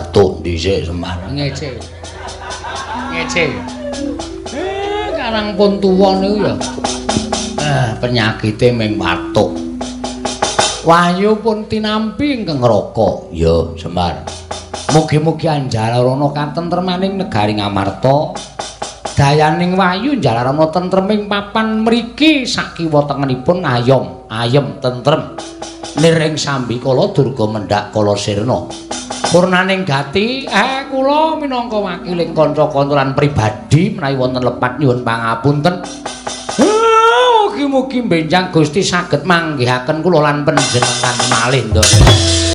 Watuk dhisik, Semar. Ngece. Ngece. Karang pun tuwa niku ya. Penyakite ming watuk. Wahyu pun tinampi ingkang raka. Ya, Semar. Mugi-mugi anjalarana katentremaning negari Ngamarta. Dayaning wahyu njalarana tentreming papan mriki sakiwa tengenipun ayom, ayem tentrem. Niring sambikala durga mendhak kala sirna. Purnaning gati, kula minangka wakiling kanca-kanca lan pribadi menawi wonten lepat nyuwun pangapunten. Mugi-mugi benjang Gusti saged manggihaken kula lan panjenengan malih, Ndara.